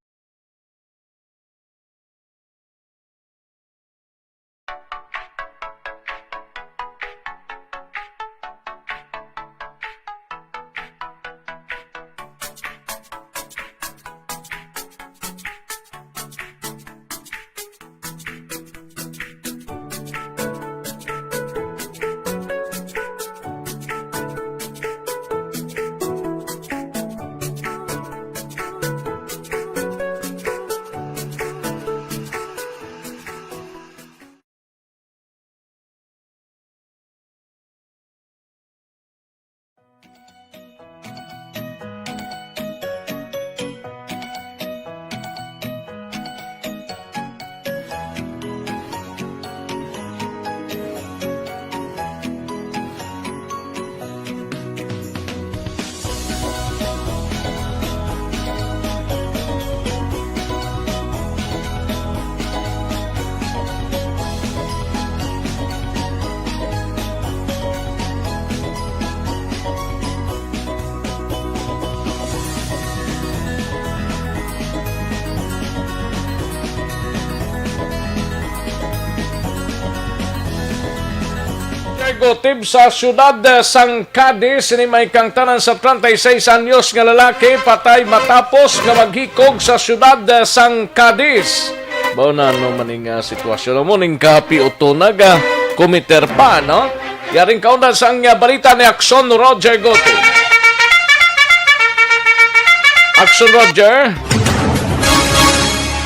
Tib sa siyudad sang Cadiz, ini may kangtanan sa treinta y seis anyos nga lalaki patay matapos nga maghikog sa siyudad sang Cadiz. Mao na ano man ning, ah, sitwasyon mo ning kapiuto naga kumiter pa, no? Yaring kaundan sang, ah, balita ni Aksyon Roger Goto. Aksyon Roger.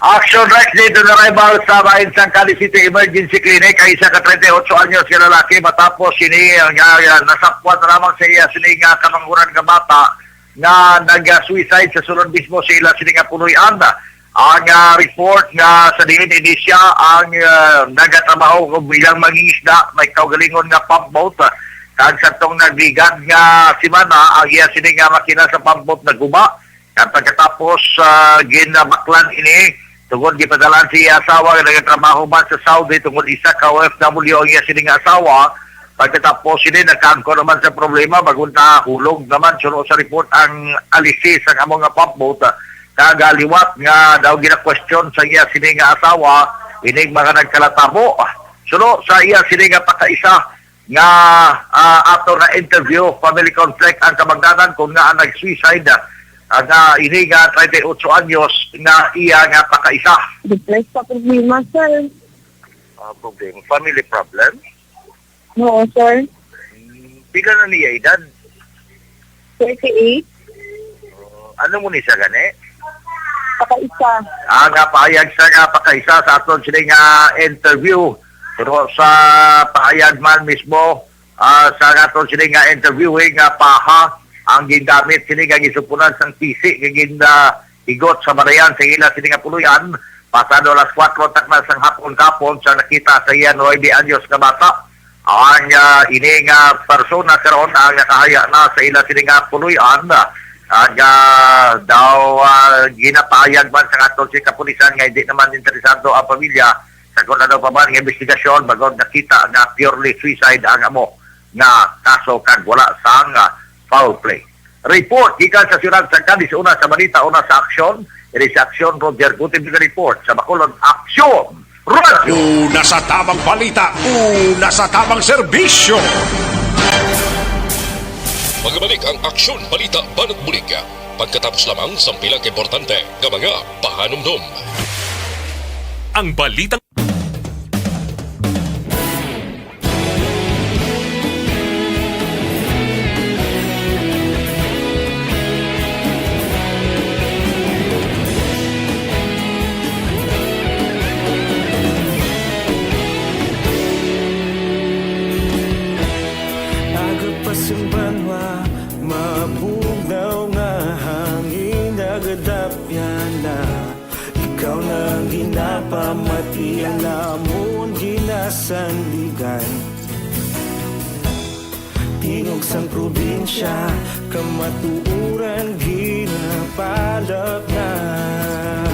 Action Rex, dead on arrival sa bahin sang Cadiz City Emergency Clinic ang isa ka treinta y ocho anyos nga lalaki matapos sini nga, nga nasapwan na lamang sa iya sini nga kamanghuran nga bata nga nag-suicide sa sulod mismo sa ila sini nga puloy-an. Ang, ah, report nga sa diin ini siya ang, ah, nagatrabaho bilang mangingisda may kaugalingon nga pump boat. Kag sa tong nagligad nga semana, ang iya sini nga makina sa pump boat naguba. Kag pagkatapos, ah, ginabaklan ini tungod gipadalaan sa iya asawa nga nagatrabaho man sa Saudi, tungod isa ka O F W ang iya sini nga asawa. Pagkatapos sini nagkaangkon naman sa problema, bagon ta hulog naman suno sa report ang alisi sang amo nga pump boat. Kag, ah, liwat nga daw gina-question sa iya sini nga asawa ining mga nagkalatabo. Suno sa iya sini nga pakaisa nga, ah, ato na interview, family conflict ang kabangdanan kung nga ang nag-suicide, ah, nga ini nga treinta y ocho anyos nga iya nga pakaisa. Depressed sa problema, sir. Ah, problema. Family problem? Oo, sir. Hmm, pila na niya edad? Thirty-eight. Oh, ano mo ni siya gani? Pakaisa. Ah, nga pahayag sa nga pakaisa sa aton sini nga interview. Pero sa pahayag man mismo, ah, sa aton sini nga interviewee nga paha ang gingamit sini nga gisupunan sang pisi nga gin, ah, higot sa marayan sa ila sini nga puloy-an. Pasado alas kuwatro takna sang hapon kahapon sa nakita sa iya nuebe anyos nga bata. Ang, ah, ini nga persona karon ang nakahaya na sa ila sini nga puloy-an. Ag, ah, daw, ah, ginapahayag man sa aton si kapulisan nga hindi naman interesado ang pamilya sa kung ano pa man nga investigasyon, bangod nakita nga purely suicide ang amo nga kaso kag wala sang, ah, foul play. Report gikan sa siyudad sa Cadiz, una sa balita, una sa aksyon. Ini si Aksyon Roger Gutib nga report sa Bacolod Aksyon Radyo. Una sa tamang balita, una sa tamang serbisyo. Magbalik ang Aksyon Balita Banat Bulig pagkatapos lamang sang pila ka importante nga mga pahanumdom. Ang balitang Aga pa sang banwa, mabugnaw nga hangin, nagadapyan na. Ikaw na ang ginapamati, ang namon ginasandigan. Tingog sang probinsya, kamatuoran ginapalapnag.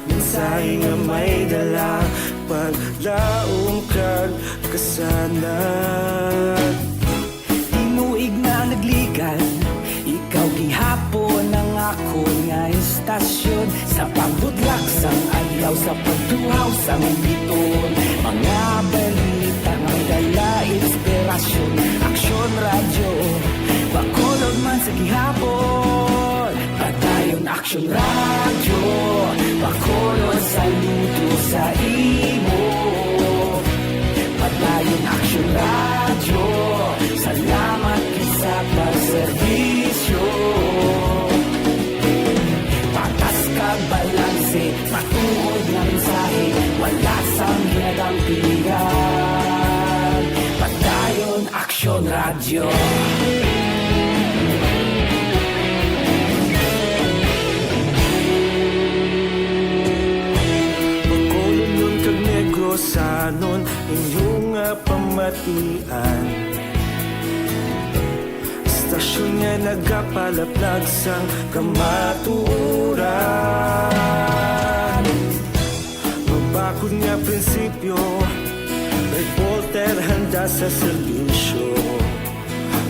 Mensahe nga may dala, paglaom kag kasanag. Tinuig na nagligad, ikaw gihapon ang akon nga istasyon. Sa pagbudlak sang adlaw, sa pagtuhaw sang biton, mga balita nga dala inspirasyon. Aksyon Radyo, Bacolod man sa gihapon. Padayon Aksyon Radyo, Bacolod, saludo sa imo. Padayon Aksyon Radyo, salamat gid sa pagserbisyo. Patas kag balanse, matuod nga mensahe, wala sang ginadampigan. Padayon Aksyon Radyo. Bacolodnon kag Negrosanon, inyo nga pamatian. Istasyon nga nagapalaplag sang kamatuoran. Mabakod nga prinsipyo, reporter handa sa serbisyo.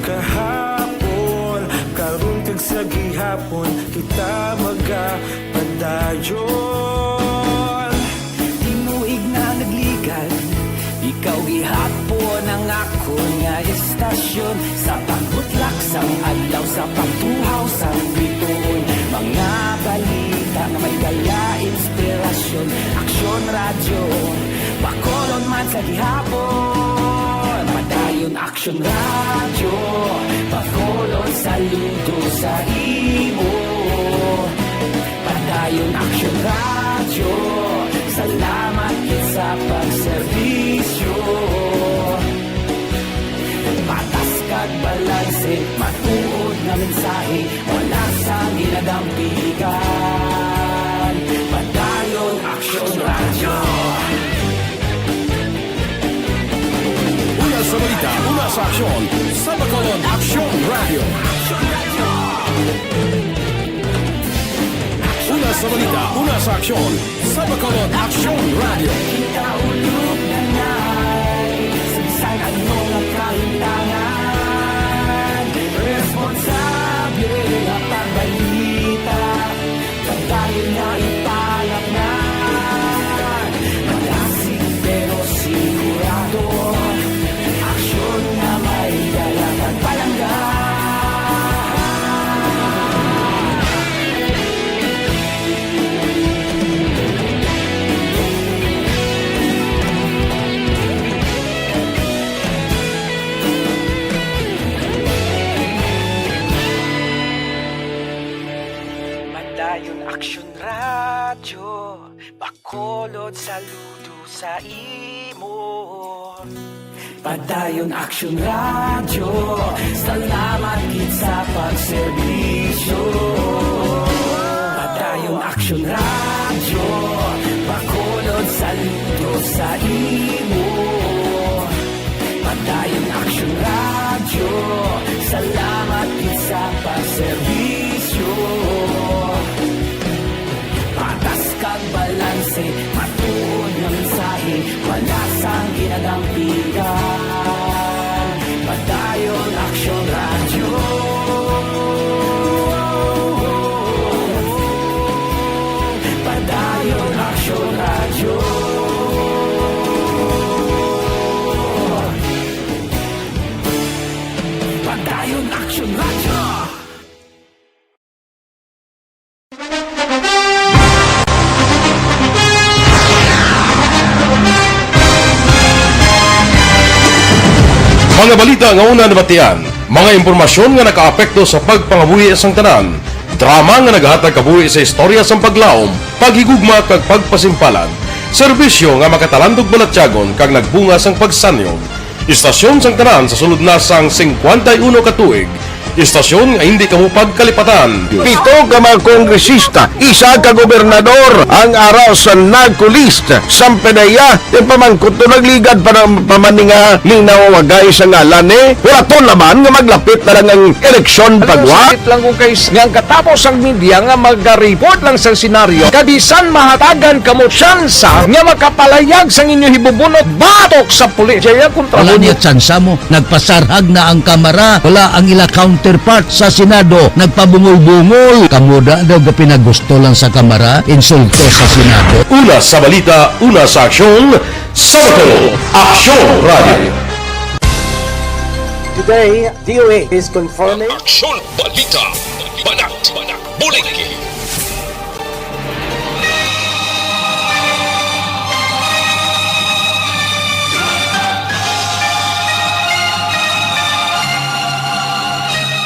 Kahapon, karon kag sa gihapon, kita magapadayon. Tinuig na nagligad, ikaw gihapon ang ako Nga istasyon sa pagbutlak sang adlaw, sa pagtuhaw sang bituon, mga balita nga may dala inspirasyon. Aksyon Radyo, Bacolod man sa gihapon. Padayon Aksyon Radyo, Bacolod, saludo sa imo. Padayon Aksyon Radyo, salamat gid sa pagserbisyo. Patas kag balanse, matuod nga mensahe, wala sang ginadampigan. Padayon Aksyon Radyo. Una sa balita, una sa aksyon, sa Bacolod Aksyon Radyo. Una sa balita, una sa aksyon, sa Bacolod Aksyon Radyo. Kita ulog na nai, sa bisan ano nga kahintangan, responsable nga pagbalita, padayon nga ipalapnan. Malasig pero sigurado, aksyon nga may dala kag palangga. Padayon Aksyon Radyo, Bacolod, saludo sa imo. Padayon Aksyon Radyo, salamat gid sa pagserbisyo. Padayon Aksyon Radyo, Bacolod, saludo sa imo. Padayon Aksyon Radyo, salamat gid sa pagserbisyo. Patas kag balanse, matuod nga mensahe, wala sang ginadampigan. Padayon Aksyon Radyo. Padayon Aksyon Radyo. Padayon Aksyon Radyo. Mga balita nga una nabatian, mga impormasyon nga nakaapekto sa pagpangabuhi sang tanan, drama nga nagahatag kabuhi sa istorya sang paglaom, paghigugma kag pagpasimpalan, serbisyo nga makatalandog balatyagon kag nagbunga sang pagsanyog. Istasyon sang tanan sa sulod na sang singkwenta y uno ka tuig. Istasyon nga hindi kamo pagkalipatan. Pito ka mga kongresista, isa ka gobernador, ang ara sa NAGCOLEST, sang PDEA, yung pamangkot to nagligad pa ng pamaninga, linaw wagay sa ngalan ni, wala to laman nga maglapit na lang ang eleksyon. Alam mo, pagwa. Sakit lang kung kay s-, nga ang katapos ang media nga mag-report lang sa senaryo, kabisan mahatagan kamo tsansa nga makapalayag sang inyo hibubunot batok sa pulis. Jaya kontra. Wala niya tsansa mo. Nagpasarhag na ang Kamara. Wala ang ila counterpart sa Senado. Nagpabungol-bungol. Kamo da daw gapinagusto lang sa Kamara. Insulto sa Senado. Una sa balita, una sa aksyon, sa Bacolod Aksyon Radio. Today, D O A is confirming. Aksyon Balita. Banat, banat, bulig.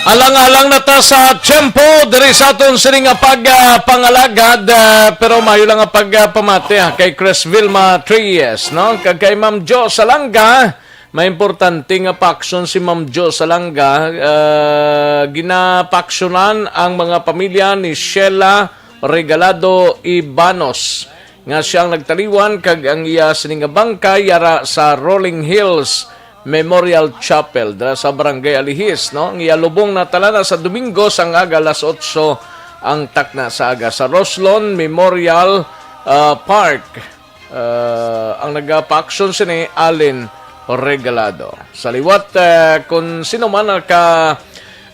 Alang-alang na ta sa tiyempo diri sa aton sini nga pag, ah, pangalagad, ah, pero maayo lang nga pag, ah, pamati, ah, kay Chris Vilma Treyes, no? Kag kay Ma'am Jo Salanga, may importante nga paaksyon si Ma'am Jo Salanga, ah, ginapaksyonan ang mga pamilya ni Sheila Regalado Ibanos, nga siya ang nagtaliwan kag ang iya sini nga bangkay yara sa Rolling Hills Memorial Chapel, dira sa Barangay Alihis, no? Ang iya lubong natalana sa Domingo sang aga alas otso ang takna sa aga sa Roslon Memorial, ah, Park. Ah, ang nagapaaksyon sini, Allen Regalado. Sa liwat, ah, kung sino man naka,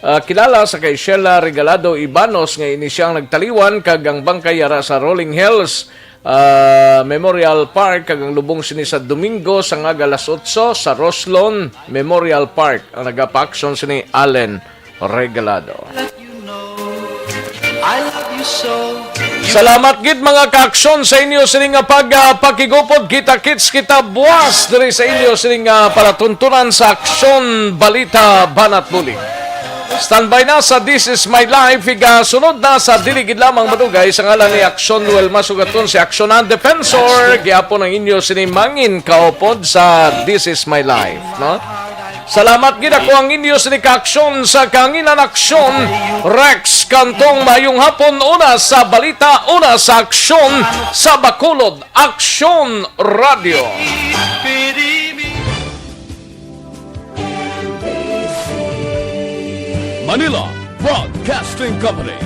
ah, kilala sa kay Sheila Regalado Ibanos nga ini siya ang nagtaliwan kag ang bangkay yara sa Rolling Hills, ah, Memorial Park, kag ang lubong sini sa Domingo sa ngaga alas otso sa Roslon Memorial Park. Ang nagapaaksyon sini Allen Regalado. I love you so. Salamat gid, mga kaaksyon, sa inyo sini nga pag, ah, pakigupod. Kita-kits kita buwas diri sa inyo sini nga palatuntunan sa Aksyon, Balita, Banat Bulig. Standby na sa This Is My Life. Igasunod na sa dili gid lamang madugay sa ngalan ni Aksyon Noel Masugaton, si Aksyon ang Defensor. Giapon ang inyo sini mangin kaupod sa This Is My Life, no? Salamat gid, ako ang inyo sini kaaksyon sa Kahanginan Aksyon, Rex Cantong. Maayong hapon, una sa balita, una sa aksyon, sa Bacolod Aksyon Radio. Manila Broadcasting Company.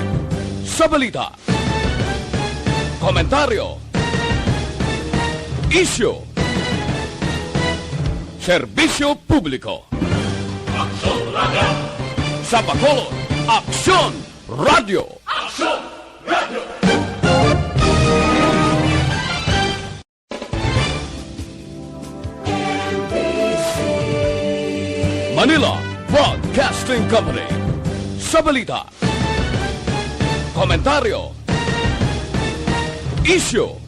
Sa balita, komentaryo, isyu, serbisyo publiko. Aksyon Radio. Sa Bacolod, Aksyon Radio. Aksyon Radio. Manila Broadcasting Company. Sa balita, komentaryo, isyu,